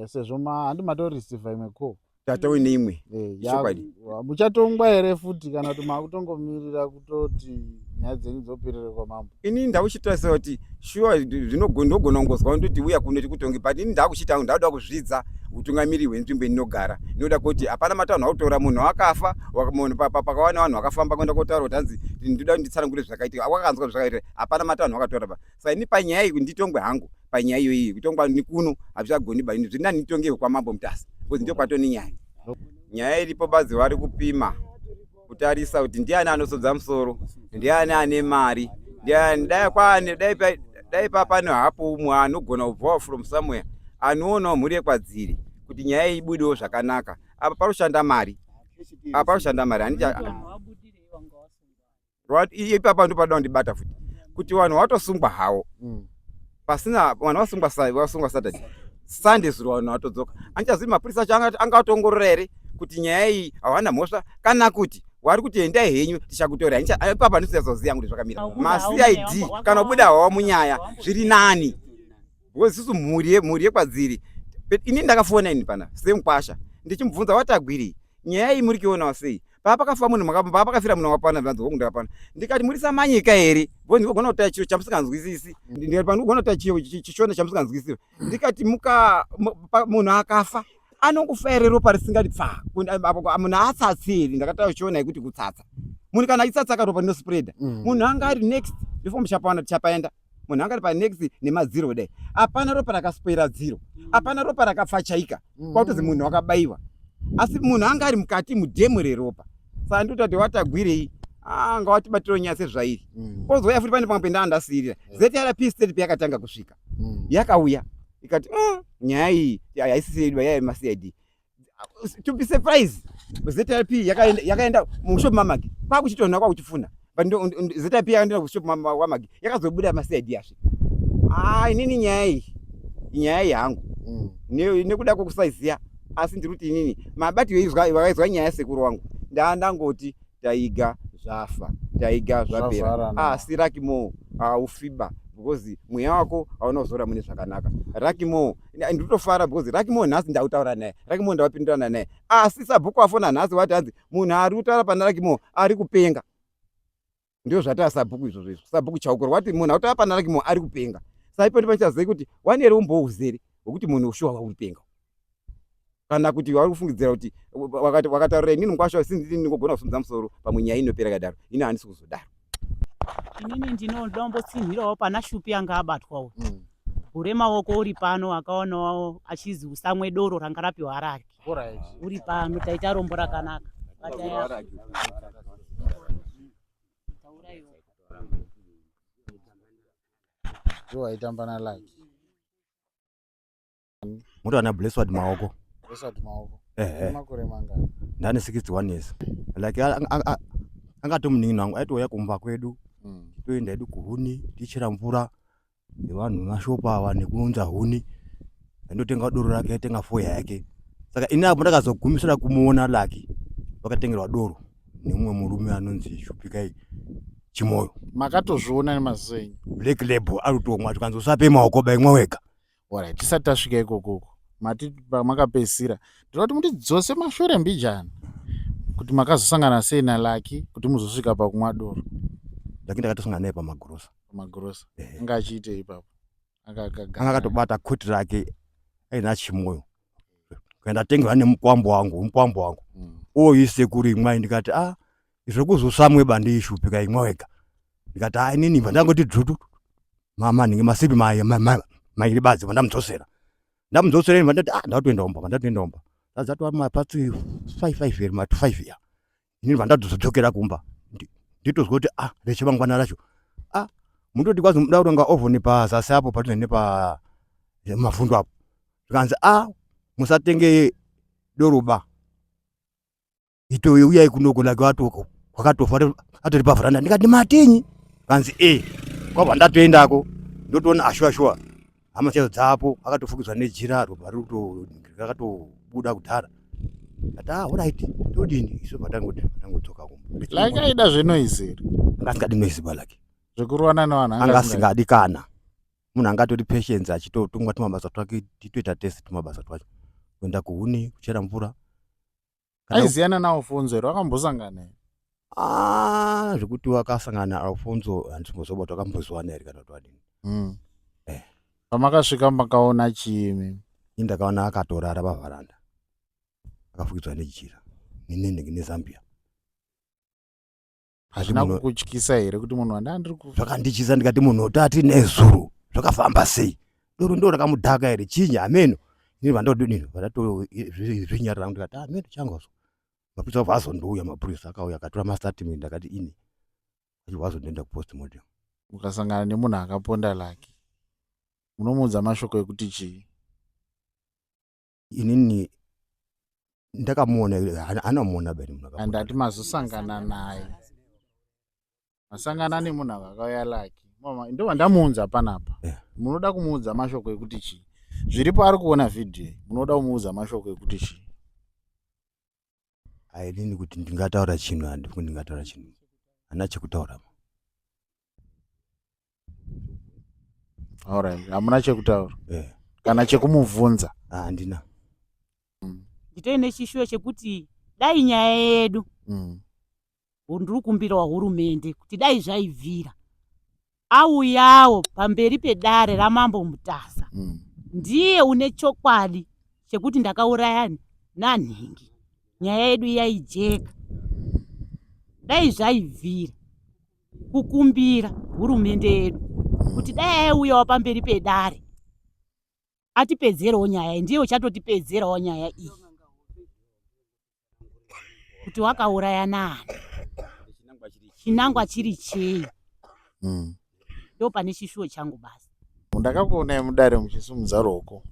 sezvo handi matoreceiva imwe call. Tatove neimwe. Chokwadi. Muchatongwa here futi kana kuti makutongomirira kutoti nyaya dzenyu dzoperere kwamambo? Ini ndakuchitarisa kuti shuwa ndinogona kungozwa ndoti uya kuno tikutonge, but ini ndakuchita ndakuda kuzvidza utungamiri hwenzvimbo inogara inoda kuti hapana matanho akutora munhu akafa munhu pakawana vanhu vakafamba kuenda kotaura kuti hanzi ndinoda kuti nditsanangure zvakaitika wakanzwa zvakaitika hapana matanho akatora pa. Saka ini panyaya iyi nditongwe hangu panyaya iyoyi kutongwa kuno hazvichagoni ba zviri nani nditongewe kwamambo Mutasa because ndio kwatoni nyaya. Nyaya iripo bazi vari kupima kutarisa kuti ndiani anosodza musoro, ndiani ane mari, ndiani dai kwane dai papane hapo umwe anogona kubvawo from somewhere anoonawo mhuri yekwadziri kuti nyaya iyi ibudewo zvakanaka. Apa paroshanda mari, apa paroshanda mari ipapa ndopada kundibata futi kuti vanhu vatosungwa hawo pasina vanhu vasungwa vasungwa Saturday, Sunday zuro vanhu vatodzoka. Andichazivi mapurisa acho angatoongorora here kuti nyaya iyi hawana mhosva kana kuti wari kuti endai henyu tichakutorai. Ipapa ndisichazoziva kuti zvakamira maCID kana kubuda hawa munyaya zviri nani because isusu mhuri yekwadziri ini ndakafona ini pana semukwasha ndichimubvunza watagwiri nyaya iyi muri kuionawo sei paapakafa munhu paapakafira munhu wapana vanzi hongu ndakapana ndikati muri samanyika here because ndinogona kutaura chiro chamusinganzwisisi ndikati pandinogona kutaura chiro chiShona chamusinganzwisisi ndikati muka munhu akafa anongofa here ropa risingati pfa munhu atsatsi here ndakataura chiona yekuti kutsatsa munhu kana achitsatsa karopa rinospreada munhu anga ari next ndifo muchapaona tichapaenda munhu anga ari panext nemadziro kudai hapana ropa rakaswera dziro hapana ropa rakapfachaika kwakutozi munhu wakabayiwa asi munhu anga ari mukati mudhemu reropa. Saka ndikutati watagwirei ngawatibatirawo nyaya sezvairi. Kozouya futi pane pamwe pendaa ndasiyirira ZRP state payakatanga kusvika yakauya ikati nyaya iyi haisisi yedu yaiva maCID. To be surprise ZRP yakaenda mushop mamagi kwakuchitonha kwakuchifuna but ZRP yakaenda kushop wamagi yakazobuda maCID asvika. Inini nyaya iyi nyaya iyi hangu nekuda kwekusaiziya asi ndiri kuti inini mabati vakaizwa nyaya yasekuru wangu ndangoti taiga zvafa taiga zvapera asi Rakimo haufiba because mweya wako hauna kuzora mune zvakanaka. Rakimo ndinotofara because Rakimo nhasi ndakutaura naye, Rakimo ndawapindurana naye, asi sabhuku afona nhasi wati hanzi munhu ari kutaura pana Rakimo ari kupenga. Ndio zvataa sabhuku izvozvo izvo sabhuku chaukoro wati munhu akutaura pana Rakimo ari kupenga. Saka ipo ndipachazive kuti wane here umbowo uzere hwekuti munhu shuwa wakupenga kana kuti vari kufungidzira kuti wakataurira inini mukwasha asi ndini ndingogona kusumudza musoro pamwe nyaya inopera yakadaro. Ini handisi kuzodaro. Inini ndinoda kumbotsinhirawo pana Shupi anga abatwawo bhure maoko uri pano akaonawo achizi usamwe doro ranga rapiwa rake uri pano taita rombo rakanaka. Ndiwo waitamba naLucky. Muti ana Blessed Maoko. Blessed Maoko. Ehe. Makore mangani? Ndane 61 years. Like angati munin'ina wangu aitouya kumba kwedu. Toenda hedu kuhuni tichera mvura nevanhu vemashopa ava nekuunza huni. Ndotenga doro rake aitenga foya yake. Saka ini apo ndakazogumisira kumuona Lucky vakatengerwa doro nemumwe murume anonzi Shupikai Chimoyo. Makatozviona nemaziso enyu? Black Label ari kutomwa tikanzi usape maoko baimwa wega. Alright, tisati tasvika ikokoko. Mati pamakapedzisira ndinoda kuti mutidzose mashure mbijana kuti makazosangana sei naLucky kuti muzosvika pakumwa doro. Lucky ndakatosangana naye pamagrosa. Pamagrosa. Anga achiitei ipapo? Anga akatobata koti rake aina chimoyo. Kuenda tengerwa nemukwambo wangu, mukwambo wangu. Oyi sekuru imwai ndikati ah zvekuzosamwe ba ndishupika imwe wega. Ndikati ah inini ndangoti dzvutu. Mama ninge masipi mai mairi badzi vandamudzosera. Ndamudzosera ini vandati ah ndatoenda kumba ndatoenda kumba. Ndadzatova mapatsi 5 5 here matu 5 ya. Inini vandatozodzokera kumba. Nditozwa kuti ah rechimangwana racho. Ah mundoti kwazi muda kuronga oven pazasi apo padhuze nepa mavhundu apo. Zvikanzi ah musatenge doroba. Itouyai kunoko like watu wakatofa atori pavharanda ndikati matinyi kanzi e kwabva ndatoendako ndotoona ashuwa shuwa hama chadzo dzapo akatofukidzwa nejira ropa rakatobuda kudhara kati ah alright todini isu patangodzoka kumba like aida zvenoise here anga asingadi noise ba like zvekurovana nevanhu anga asingadi kana munhu angatori patience achitotungwa tumabasa twake titoita tese tumabasa twacho kuenda kuhuni kuchera mvura Aiziyana naAlfonso here? Vakambosangana here? Ah, zvekuti wakasangana naAlfonso handimboziva kuti wakamboziwana here kana kuti wadini. Eh. Pamakasvika makaona chii imi? Ini ndakaona akatorara pavharanda akafukidzwa nejira nenenge nezambia. Hazvina kukutyisa here kuti munhu wandanga ndiri ku Zvakandityisa ndikati munhu tati nezuro zvakafamba sei? Doro ndo rakamudhaka here chinyi hameno. Ini vandodini vandatozvinyarara ndikati ah hameno changu zvo. Mapurisa abva azondouya mapurisa akauya akatora mastatement ndakati ini achibva azondoenda kupostmortem. Mukasangana nemunhu akaponda Lucky munomuudza mashoko ekuti chii? Inini ndakamuona anomuona beni munhu akaponda. Andati mazosangana naye. Masangana nemunhu akauya Lucky. Mama ndo vandamuunza panapa. Yeah. Munoda kumuudza mashoko ekuti chii? Zviripo ari kuona video iyi. Munoda kumuudza mashoko ekuti chii? Inini kuti ndingataura chinhu handifungi ndingataura chinhu. Hana chekutaura. Alright, hamuna chekutaura. Eh. Kana chekumubvunza. Ah, handina. Nditori nechishuwo chekuti dai nyaya yedu ndiri kumbirawo hurumende kuti dai zvaibvira auyawo pamberi pedare raMambo Mutasa. Ndiye une chokwadi chekuti ndakauraya nanhingi. Nyaya yedu yaijeka. Dai zvaibvira kukumbira hurumende yedu kuti dai aiuyawo pamberi pedare atipedzerewo nyaya iyi, ndiye uchatotipedzerawo nyaya iyi kuti wakauraya nani, chinangwa chiri chei. Ndo pane chishuwo changu basi. Ndakakuonai mudare muchisimudza ruoko.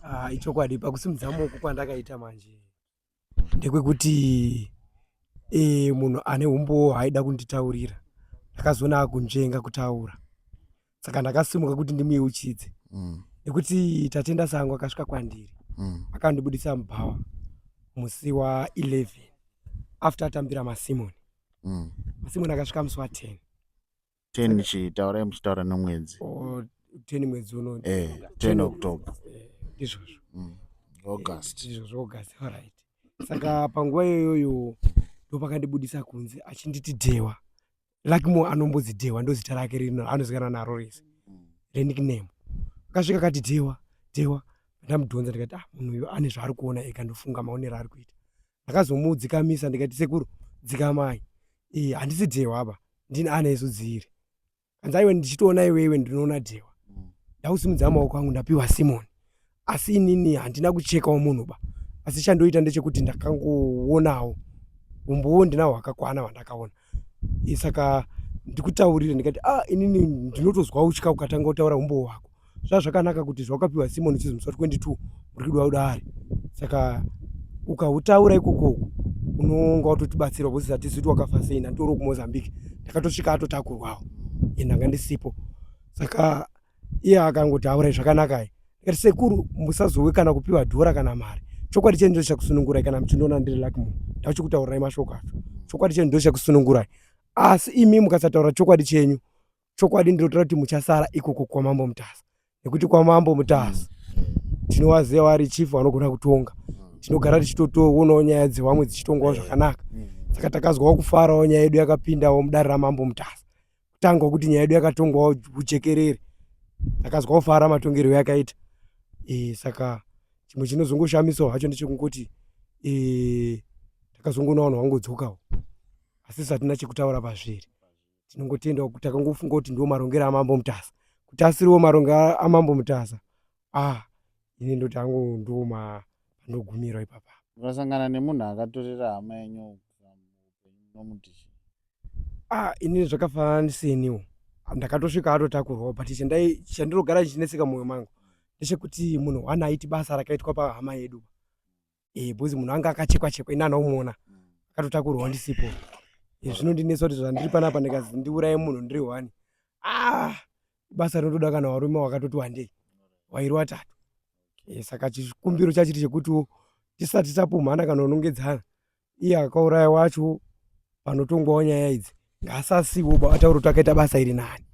Ah, ichokwadi pakusimudza maoko kwandakaita manje ndekwekuti munhu ane umbowo haaida kunditaurira, ndakazoona akunzvenga kutaura, saka ndakasimuka kuti ndimuyeuchidze nekuti Tatenda Sango akasvika kwandiri akandibudisa mubhawa musi wa 11 after atambira masimoni. Masimoni akasvika musi wa 10. 10 chii? Taurai muchitaura nemwedzi. Oh, 10 mwedzi uno. 10 October. Ndizvozvo. August. Ndizvozvo, August, all right. Saka panguva iyoyo ndopakandibudisa kunze achinditi Dhewa. Luckmore anombonzi Dhewa, ndozita rake rino anozikanwa naro rese renickname. Akasvika akati Dhewa, Dhewa. Ndamudhonza ndikati ah, munhu uyu ane zvaari kuona ega, ndofunga maonero aari kuita. Ndakazomudzikamisa ndikati sekuru dzikamai, handisi Dhewa apa, ndini Anesu Dziri. Kanzi aiwe ndichitoona iwewe ndinoona Dhewa. Ndakusimudza maoko angu ndapiwa Simon, asi inini handina kuchekawo munhu ba, asi chandoita ndechekuti ndakangoonawo umbowo ndinawo hwakakwana hwandakaona. Saka ndikutaurire ndikati ah, inini ndinotozwa utya ukatanga kutaura umbowo hwako. Zvazvakanaka kuti zvawakapiwa Simon uchizi musi wa 22 muri kudiwa kudare, saka ukautaura ikoko uko unonga watotibatsira because hatizivi kuti wakafa sei. Ndanditoriwo kuMozambique, ndakatosvika atotakurwawo ndanga ndisipo. Saka iye akangoti aurai zvakanaka. Ndikati sekuru musazowe kana kupiwa dhora kana mari, chokwadi chenyu ndochakusunungurai kana muchindiona ndiri Luckmore, ndauchikutaurirai mashoko acho. Chokwadi chenyu ndochakusunungurai, asi imi mukasataura chokwadi chenyu, chokwadi ndinotaura kuti muchasara ikoko kwaMambo Mutasa, nekuti kwaMambo Mutasa Tinovaziva vari chief vanogona kutonga. Tinogara tichitotoonawo nyaya dzevamwe dzichitongwawo zvakanaka. Saka takazwawo kufarawo nyaya yedu yakapindawo mudare raMambo Mutasa. Kutanga kuti nyaya yedu yakatongwawo kujekerere. Takazwa kufara matongerwo yakaita. E, saka chimwe chinozongoshamisawo hacho ndechekungoti e, takazongoona vanhu vangodzokawo asi satina chekutaura pazviri. Tinongotenda kuti takangofunga kuti ndiwo marongero aMambo Mutasa. Kuti asiriwo marongero aMambo Mutasa, ah, ini ndoti hangu ndiwo pandogumira ipapa. Ukasangana nemunhu akatorera hama yenyu unomuti chii? Ah, ini zvakafanana seniwo ndakatosvika atotakurwawo but chandinogara ndichinetseka mumwoyo mangu ndechekuti munhu one aiti basa rakaitwa pahama yedu eh because munhu anga akachekwa chekwa ini anomuona akatotakurwawo ndisipo. Zvinondinetsa kuti zvandiri panapa ndikazi ndiuraye munhu ndiri one, ah, basa rinotoda kana varume wakatoti wandei, wairi watatu. Saka chikumbiro chachiri chekutiwo tisati tapumhana kana unongedzana, iye akauraya wacho panotongwawo nyaya idzi ngaasasiwo ataure kuti akaita basa iri nani.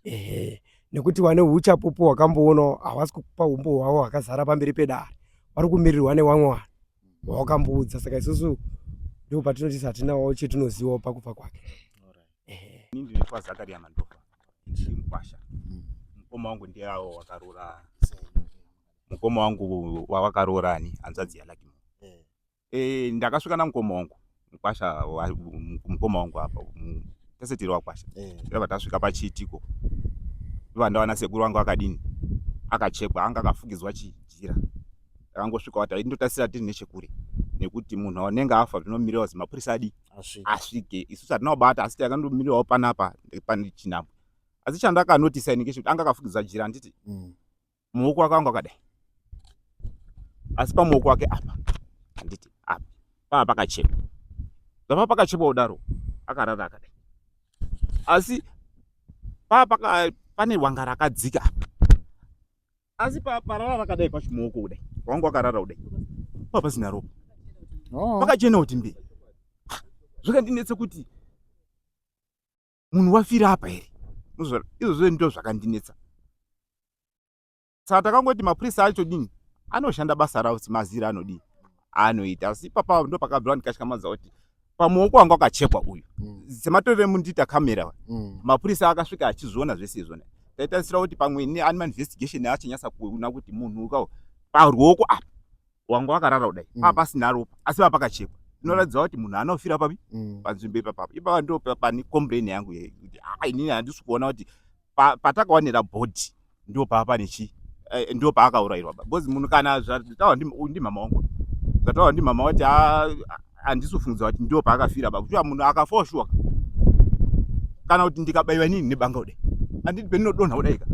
Ehe, nekuti vane uchapupu hwakamboonawo havasi kupa umbo hwavo hwakazara pamberi pedare, vari kumirirwa nevamwe vanhu vawakamboudza. Saka isusu ndipo patinoti hatinawo chetinozivawo pakufa kwake. Ini ndinoitwa Zakaria Mandofa, ndiri mukwasha. Mukoma wangu ndiye awo wakaroora, mukoma wangu wawakaroora ani hanzvadzi yaLucky. Ndakasvika namukoma wangu mukwasha, mukoma wangu apa tese tiri wakwasha. Ndabva tasvika pachiitiko, ndobva ndawana sekuru wangu akadini, akachekwa, anga akafukidzwa chijira. Takangosvika taindotasira tiri nechekure nekuti munhu anenge afa zvinomirira kuti mapurisa adi asvike. Isusu hatina kubata, asi takandomirirawo panapa pane chinhambwe. Asi chandakanotisa ini ngechekuti anga akafukidzwa jira, handiti muoko wake wanga wakadai, asi pamuoko wake apa, handiti apa pava pakachekwa, zvapa pakachekwa kudaro akarara akadai, asi pava pane wanga rakadzika apa, asi parara rakadai pacho muoko kudai wanga wakarara kudai pava pasina ropa. Oh. Pakachena kuti mbei. Zvakandinetsa kuti munhu wafira apa here, izvozvo ndo zvakandinetsa. Saka takangoti mapurisa acho dini anoshanda basa ravo semazira anodii anoita, asi ipapa ndo pakabvira ndikatyamadza kuti pamuoko wanga wakachekwa uyu sematorero emundiita kamera. Mapurisa akasvika achizviona zvese izvona. Taitarisira kuti pamwe neanima investigation achinyasa kuona kuti munhu ukawo paruoko apa wanga wakarara kudai paa pasina ropa, asi paa pakachekwa, inoratidza kuti munhu anofira papi panzvimbo ipapapo. Ipapa ndo pane complain yangu yekuti inini handisi kuona kuti patakawanira bhodhi ndo paa pane chi ndo paakaurayirwa, because munhu kana zvataurwa ndimama wangu, zvataurwa ndimama kuti handisi kufungidza kuti ndo paakafira ba, kuti munhu akafawo shuwa, kana kuti ndikabaiwa inini nebanga kudai, handiti pendinodonha kudai ka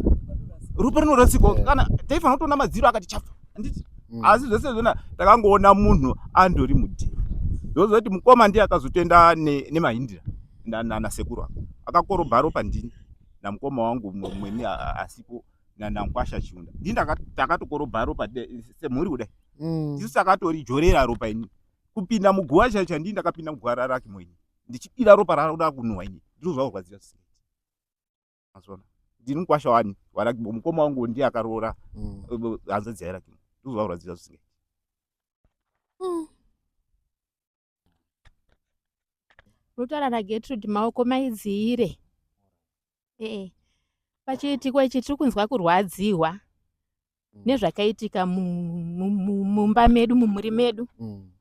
ropa rinorasika, kana taifanira kutoona madziro akati chafa, handiti? Asi zvese zvona takangoona munhu andori mudhiri, zvozoti mukoma ndiye akazotoenda nemahindira nasekuru aka akakorobha ropa, ndini namukoma wangu mweni asipo nankwasha Chiunda, ndini takatokorobha ropa semhuri kudai. Tisu takatorijorera ropa. Ini kupinda muguva chaicho, ndini ndakapinda muguva rarake mweni ndichidira ropa raroda kunhuhwa. Ini ndiro zvakurwadziwa zvisingaiti, mazona. Ndini mukwasha wani waRakimo, mukoma wangu ndiye akaroora hanzvadzi yaRakimo. Ndiro zvakurwadziwa zvisingaiti. Rutaura naGertrude Maoko Maidziire. Pachiitiko ichi tiri kunzwa kurwadziwa nezvakaitika mumba medu, mumhuri medu,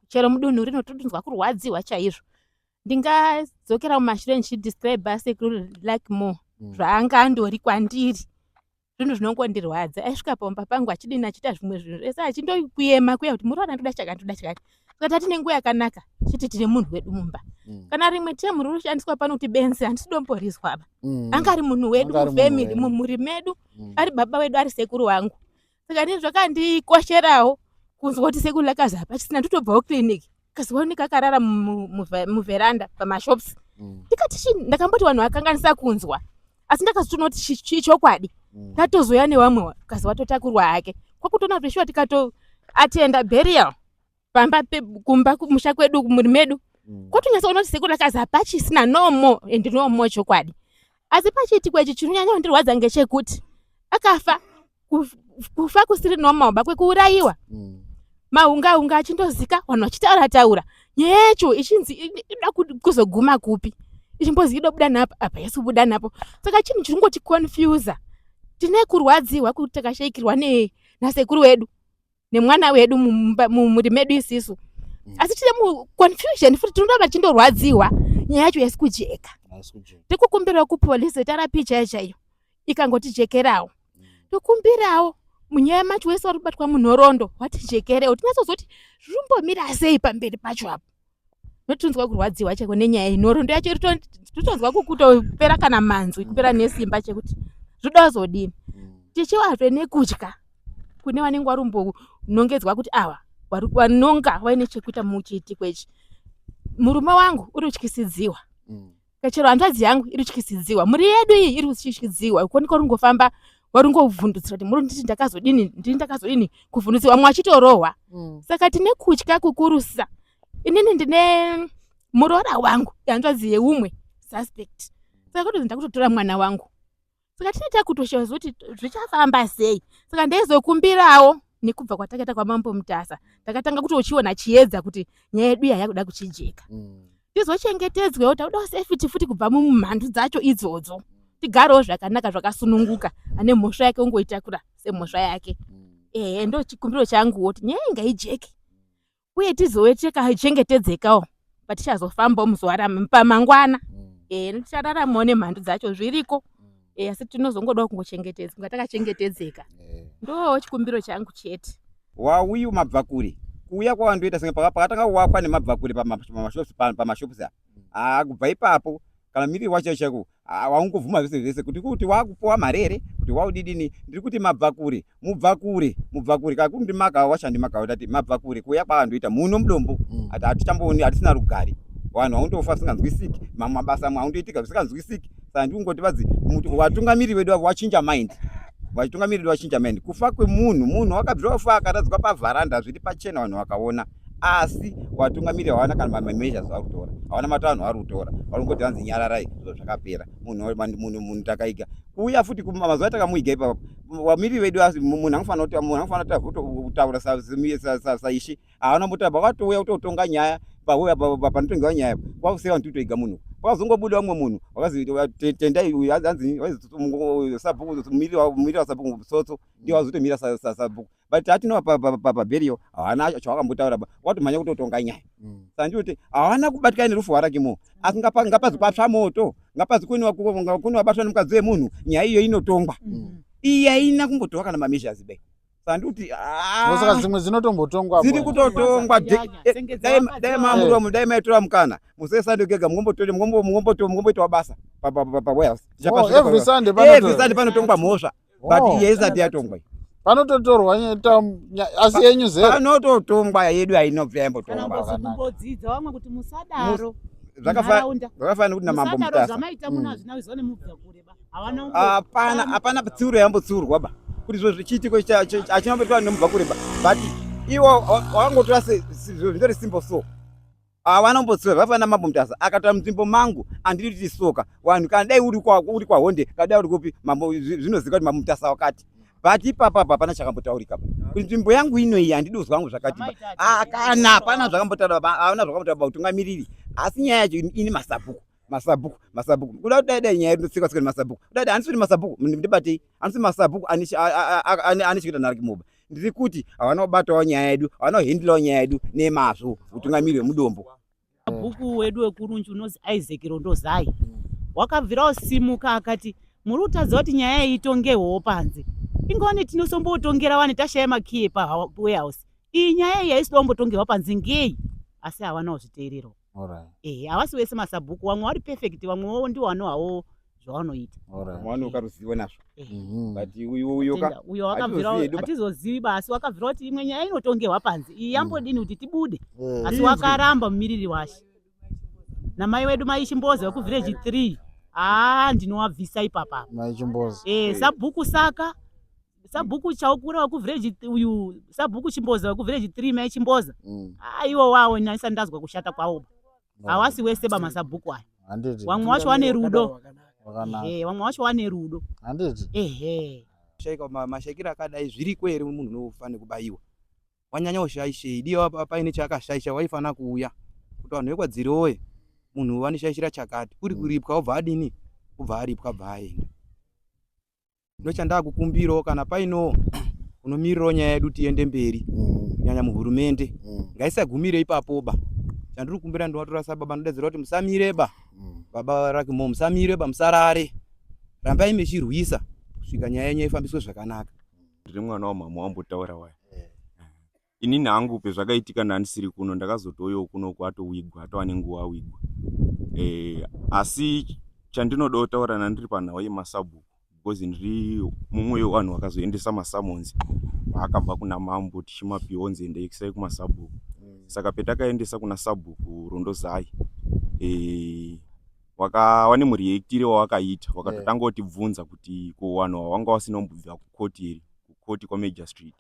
chero mudunhu rino tiri kunzwa kurwadziwa chaizvo. Ndingadzokera mumashure ndichidescribe sekuru Luckmore zvaanga andori kwandiri, zvinhu zvinongondirwadza. Aisvika pamba pangu achidini, achiita zvimwe zvinhu zvese, achindokuyema kuya kuti muroora ndoda chakati, ndoda chakati. Saka tati nenguva yakanaka chiti tine munhu wedu mumba. Kana rimwe temu riri kushandiswa pano kuti benzi, handisi domborizwa apa. Anga ari munhu wedu mufamily, mumhuri medu, ari baba wedu, ari sekuru wangu. Saka ini zvakandikosherawo kunzwa kuti sekuru lakazi hapachisina. Ndotobvawo clinic, kaziwaoneka akarara muveranda pamashops. Ndikati chii, ndakamboti vanhu vakanganisa kunzwa, asi ndakazotoona kuti chokwadi. Tatozoya nevamwe kazi watotakurwa hake kwakutoona kuti shuwa tikato atenda burial pamba kumba kumusha kwedu, kumhuri medu, kwatonyatsoona kuti sekuru lakazi hapachisina, no more and no more, chokwadi. Asi pachiitiko ichi chinonyanya kundirwadza ngechekuti akafa Kufa kusiri normal ba kwekuurayiwa. Mahunga hunga achindozika vanhu vachitaura taura nyaya yacho ichinzi inoda kuzoguma kupi, ichimbozi idobuda napo apa yasibuda napo. Saka chinhu chiri kungoticonfusa, tine kurwadziwa kuti takashaikirwa nasekuru wedu nemwana wedu mumhuri medu isisu. Asi tine muconfusion futi, tinoramba tichindorwadziwa, nyaya yacho yaisi kujeka. Tikukumbirawo kupolisi tarapi chaiyo chaiyo ikangotijekerawo. Tokumbirawo munyaya macho wese wari kubatwa munhoroondo watijekerewo, tinyatsozoti zvirumbomira sei pamberi pacho apo. Notinzwa kurwadziwa chaiko nenyaya iyi, nhoroondo yacho totonzwa kutopera kana manzwi, kupera nesimba chekuti zvoda kuzodini. Tichiwazve nekutya kune vanenge varumbonongedzwa kuti ava vanonga vaine chekuita muchiitiko ichi. Murume wangu uri kutyisidziwa, chero hanzvadzi yangu iri kutyisidziwa, mhuri yedu iyi iri kutyisidziwa. Kuoneka uri ngofamba waringobvundutsira kuti muri nditi ndakazodini, ndini ndakazodini kuvhundutsirwa, vamwe vachitorohwa. Saka tine kutya kukurusa. Inini ndine muroora wangu hanzvadzi yeumwe suspect, saka kutozi ndakutotora mwana wangu, saka tine takutoshawa kuti zvichafamba sei. Saka ndaizokumbirawo nekubva kwatakaita kwaMambo Mutasa, takatanga kuti uchiona chiedza kuti nyaya yedu iya yakuda kuchijeka, tizochengetedzwewo. Takudawo safety futi kubva mumhandu dzacho idzodzo, tigarewo zvakanaka zvakasununguka. Ane mhosva yake ungoitakura semhosva yake. Ehe, ndo chikumbiro changuwo kuti nyaya ingaijeke uye tizove takachengetedzekawo patichazofambawo muzuva pamangwana. Ehe, tichararamawo nemhandu dzacho zviriko, asi tinozongodawo kungochengetedzwa, kunga takachengetedzeka. Ndo chikumbiro changu chete. Wauyu mabvakure kuuya kwawandoita senge pakatanga kuwakwa nemabvakure pamashops apa. Haa, kubva ipapo kana miriri wacho chaiko waungobvuma zvese zvese kuti wakupuwa mari here, kuti waudidini. Ndiri kuti mabvakure, mubvakure, mubvakure kakuru ndimaka wachandimaka tati mabvakure kuuya kwawandoita muno mudombo ati hatichambooni, hatisina rugare. Vanhu vaundofa zvisinganzwisiki, mamwe mabasa amwe aundoitika zvisinganzwisiki. Saka ndikungoti vadzi vatungamiriri vedu avo wachinja mind, vatungamiriri vedu vachinja mind. Kufa kwemunhu, munhu wakabvira wafa akaradzikwa pavharanda zviri pachena, vanhu vakaona, asi vatungamiriri hawana kana mameasures vari kutora, hawana matanho ari kutora. Vari kungoti vanzi nyararai, zviro zvakapera. Munhu takaiga kuuya futi mazuva atakamuiga ipapo, vamiriri vedu, asi munhu anofanira kuti munhu anofanira kutaura saishe, haana kumbotaura. Vakatouya kutotonga nyaya pauya panotongewa nyaya, kwakusiya vanhu titoiga munhu. Kwakazongobuda umwe munhu wakazi tendai uyu, hanzi sabhuku, miriri wasabhuku Tsotso ndiye wazotomira sabhuku, but hatinova paburial hawana chawakambotaura ba, watomhanya kutotonga nyaya. Saka ndinoti hawana kubatikana nerufu rwaRakimo, asi ngapazi kwatsva moto, ngapazi kune wabatwa nemukadzi wemunhu, nyaya iyo inotongwa. Iyi haina kumbotorwa kana mameasures be. Saka ndikuti Saka dzimwe dzinotombotongwa. Dziri kutotongwa. Dai mamuro, dai maitora mukana musesande kega, mungomboitawo basa pawarehouse. Every Sunday. Every Sunday panotongwa mhosva, but iye isati yatongwa. Panototorwa asi yenyu zero. Panototongwa, yedu hainobva yambotongwa. Kumbodzidza vamwe kuti musadaro. Zvakafanana kuti naMambo Mutasa zvamaita muno hazvina kuziva nemubva kure ba, havana. Hapana, hapana tsiuro yambotsiurwa ba, kuti izvo zvichiitiko hachina kumboitwa nemubva kure ba, but iwo wakangotora zvitori simple. So hawana kumbotsiura. Zvakafanana naMambo Mutasa akatora munzvimbo mangu, handidi kuti soka vanhu kana dai uri kwahonde, kana dai uri kupi, mambo zvinozika kuti Mambo Mutasa wakati, but ipapa apa hapana chakambotaurika kuti nzvimbo yangu inoyi handidi kuzwa hangu zvakati ba. Kana hapana zvakambotaura, haana zvakambotaura pautungamiriri. Asi nyaya yacho ini masabhuku, masabhuku, masabhuku, kuda kuti dai nyaya inotsikwa tsika nemasabhuku, kudai dai handisi kuti masabhuku ndibatei, handisi masabhuku ane chekuita naRakimoba. Ndiri kuti havana kubatawo nyaya yedu, havana kuhandlewo nyaya yedu nemazvo utungamiriri wemudombo. Bhuku wedu wekurunji unozi Isaac Rondozai wakabvira simuka akati muri kutadza kuti nyaya iyi itongewo panze, ingoni tinosombotongera wani, tashaya makiyi pawarehouse. Iyi nyaya iyi haisi kumbotongerwa panze ngei? Asi havana kuzviteererawo. Ehe, havasi wese masabhuku, vamwe vari perfect, vamwewo ndiwo vanohawo zvavanoita. Vanoka ruzivo nazvo, but uyo uyo ka Uyo wakabvira hatizozivi hedu ba. Hatizozivi ba, asi wakabvira kuti imwe nyaya inotongerwa panze iyi yambodini kuti tibude, asi Inzwi. wakaramba mumiriri washe namai wedu mai Chimboza wekuvillage 3. Haa, ndinowabvisa ipapapa. Mai Chimboza. Sabhuku, saka sabhuku Chaukura wekuvillage uyu, sabhuku Chimboza wekuvillage 3, mai Chimboza, iwo wawo naisa ndazwa kushata kwawo. Hawasi wese ba masabhuku aya. Handiti. Vamwe wacho vane rudo. Wakanaka. Ehe, vamwe wacho vane rudo. Handiti. Ehe. Shaika mashaikiro akadai zviriko here munhu unofa nekubayiwa wanyanya ushaishei diwa paine chaakashaisha waifana kuuya kuti vanhu vekwadzirowe munhu vanishaishira chakati kuri kuripwa obva adini obva aripwa bva aenda ndochandakukumbirawo kana paino unomirirawo nyaya yedu tiende mberi kunyanya muhurumende ngaisagumire ipapoba chandiri kukumbira ndinovatora sababa ndodedzera kuti musamireba baba rakimo musamireba musarare rambai mechirwisa kusvika nyaya yenyu ifambiswe zvakanaka ndiri mwana wamama wambotaura waya inini hangu pezvakaitika ndandisiri kuno ndakazotouyawo kuno kwatowigwa atova nenguva awigwa e, asi chandinoda kutaura nandiri panhau yemasabhuku because ndiri mumwe wevanhu vakazoendesa masamonzi paakabva kuna mambo tichimapiwa onzi endekisai kumasabhuku saka petakaendesa kuna sabhuku rondozai e, wane mureactire wawakaita wakatotanga kutibvunza kuti ko vanhu ava vanga vasina kumbobva kukoti here kukoti kwamajor street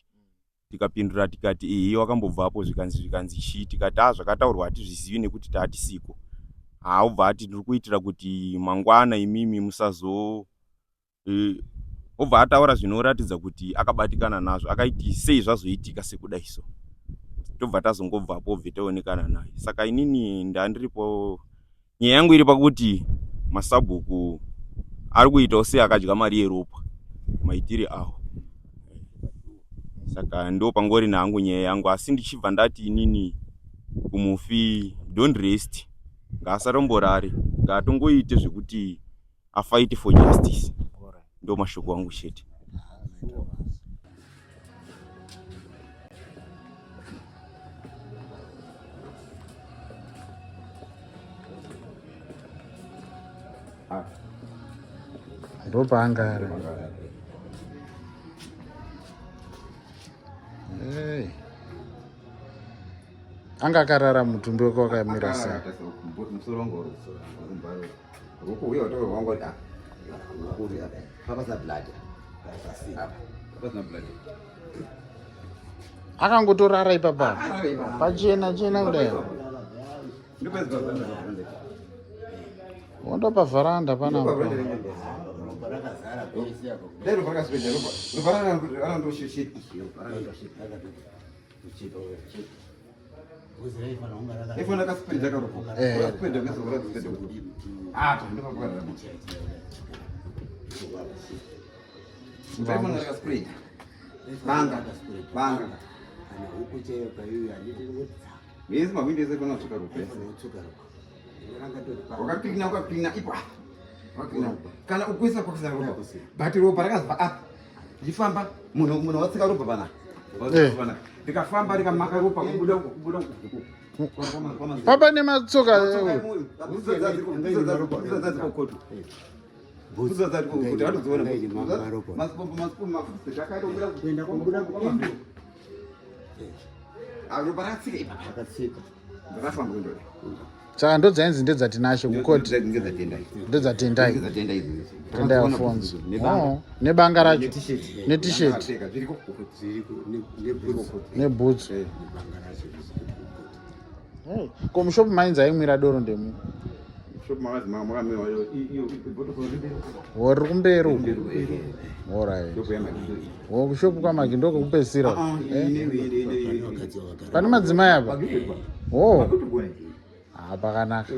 tikapindura tikati ehe wakambobvapo zvikanzi zvikanzi chii tikati a zvakataurwa hatizvizivi nekuti taatisiko haubva ati ndiri kuitira kuti mangwana imimi musazo e, obva ataura zvinoratidza kuti akabatikana nazvo akaiti sei zvazoitika sekudai so tobva tazongobvapo obve taonekana naye saka inini ndandiripo nyaya yangu iri pakuti masabhuku ari kuitawo seakadya mari yeropa maitire awo saka ndo pangori nangu nyaya yangu asi ndichibva ndati inini kumufi don't rest ngaasatomborare ngaatongoite zvekuti afight for justice ndo mashoko angu chete ndopaanga ari Hey. Anga akarara mutumbi wake wakamira sei? Musoro wangu uri ruoko uya watori wangu uri apa ruoko uri apa papasina blood apa papasina blood Akangotorara ipapa pachena chena kudai. Wondo pavharanda panapa. Banga, banga. Mezi mahwindi ese kunotsvuka ropa ese. Wakaklina wakaklina ipo apa. Wakaklina. Kana ukuisa kwakusina ropa. But ropa rakazobva apa. Richifamba munhu munhu watsika ropa pana. Eh. Pana. Rikafamba rikamaka ropa kubuda uko kubuda uko. Papa nematsoka Ropa rakatsika ipapa. Rakatsika. Rakafamba kuenda. Saka ndodzainzi ndedzaTinashe kukoti. Ndedzatendai. Tendai Alfonso. Oh, nebanga racho. Netisheti. Nebhutsu. Hey, ko mushopu mainzi aimwira doro ndemu. Riri kumberi uko. Alright. Wo kushopu kwamagi ndokekupedzisira. Eh? Pane madzimai apa. Oh. Ah, pakanaka.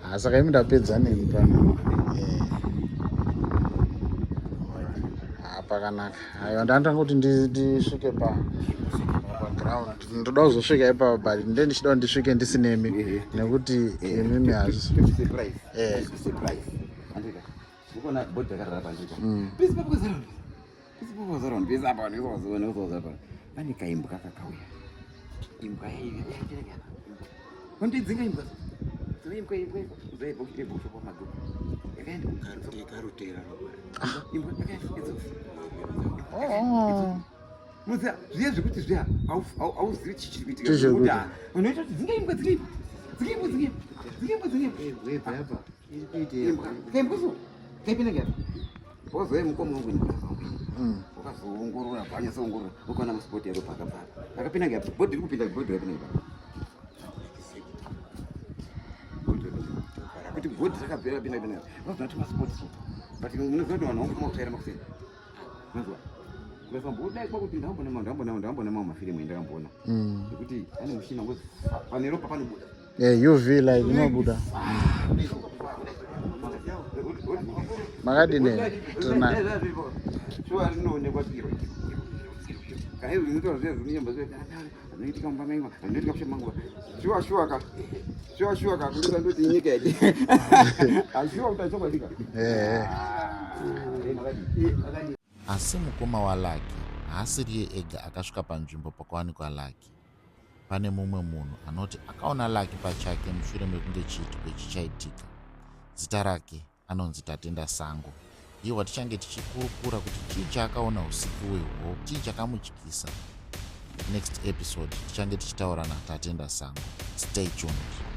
Ah, saka imi ndapedza nemi pano. Eh. Ah, pakanaka. Aiwa ndandanga kuti ndisvike pa paground. Ndoda kuzosvika ipapa but nde ndichida kuti ndisvike ndisinemi nekuti imimi hazvi. Eh. Pane kaimbwa kakauya imbwa kondidzinga imbwa imbwa imbwa imbwa yakaenda imbwa yakaenda Oh. muziva zviya zvekuti zviya hauzivi chii chiri kuitika Chii chiri kuitika. unoita kuti dzinga imbwa dzinga imbwa dzinga imbwa dzinga imbwa dzinga imbwa dzinga imbwa kaimbwa so kaipinda ngapa wazouya mukoma wangu ini wakazoongorora bvanyatsoongorora ukaona masipoti eropa akabva akapinda ngapa bhodhi riri kupinda bhodhi rakapinda ngapa kuti bhodhi rakabvira pinda pinda vazoona kuti masipoti so but munoziva kuti vanhu vangofuma kutsvaira makuseni mazuva Ukasambodai kwakuti ndambona ndambona ndambona mamwe mafirimu endakamboona ekuti ane mushina ngozi pane ropa panobuda. UV light inobuda. Makadini? Tiri Shuwa rinoonekwa iro. Kana izvi zvinotaura zviya zvinonyamba zviya zvinoitika mumba menyu, zvinoitika mushe mangu. Shuwa shuwa ka. Shuwa shuwa ka kundisa ndoti inyika yedu. Ashuwa kuti achokwadika. Eh. Asi mukoma waLucky haasiriye ega akasvika panzvimbo pakawanikwa Lucky. Pane mumwe munhu anoti akaona Lucky pachake mushure mekunge chiitiko ichi chaitika. Zita rake anonzi Tatenda Sango. Ndiye watichange tichikurukura kuti chii chaakaona usiku wehwo, chii chakamutyisa. Next episode tichange tichitaura naTatenda Sango. Stay tuned.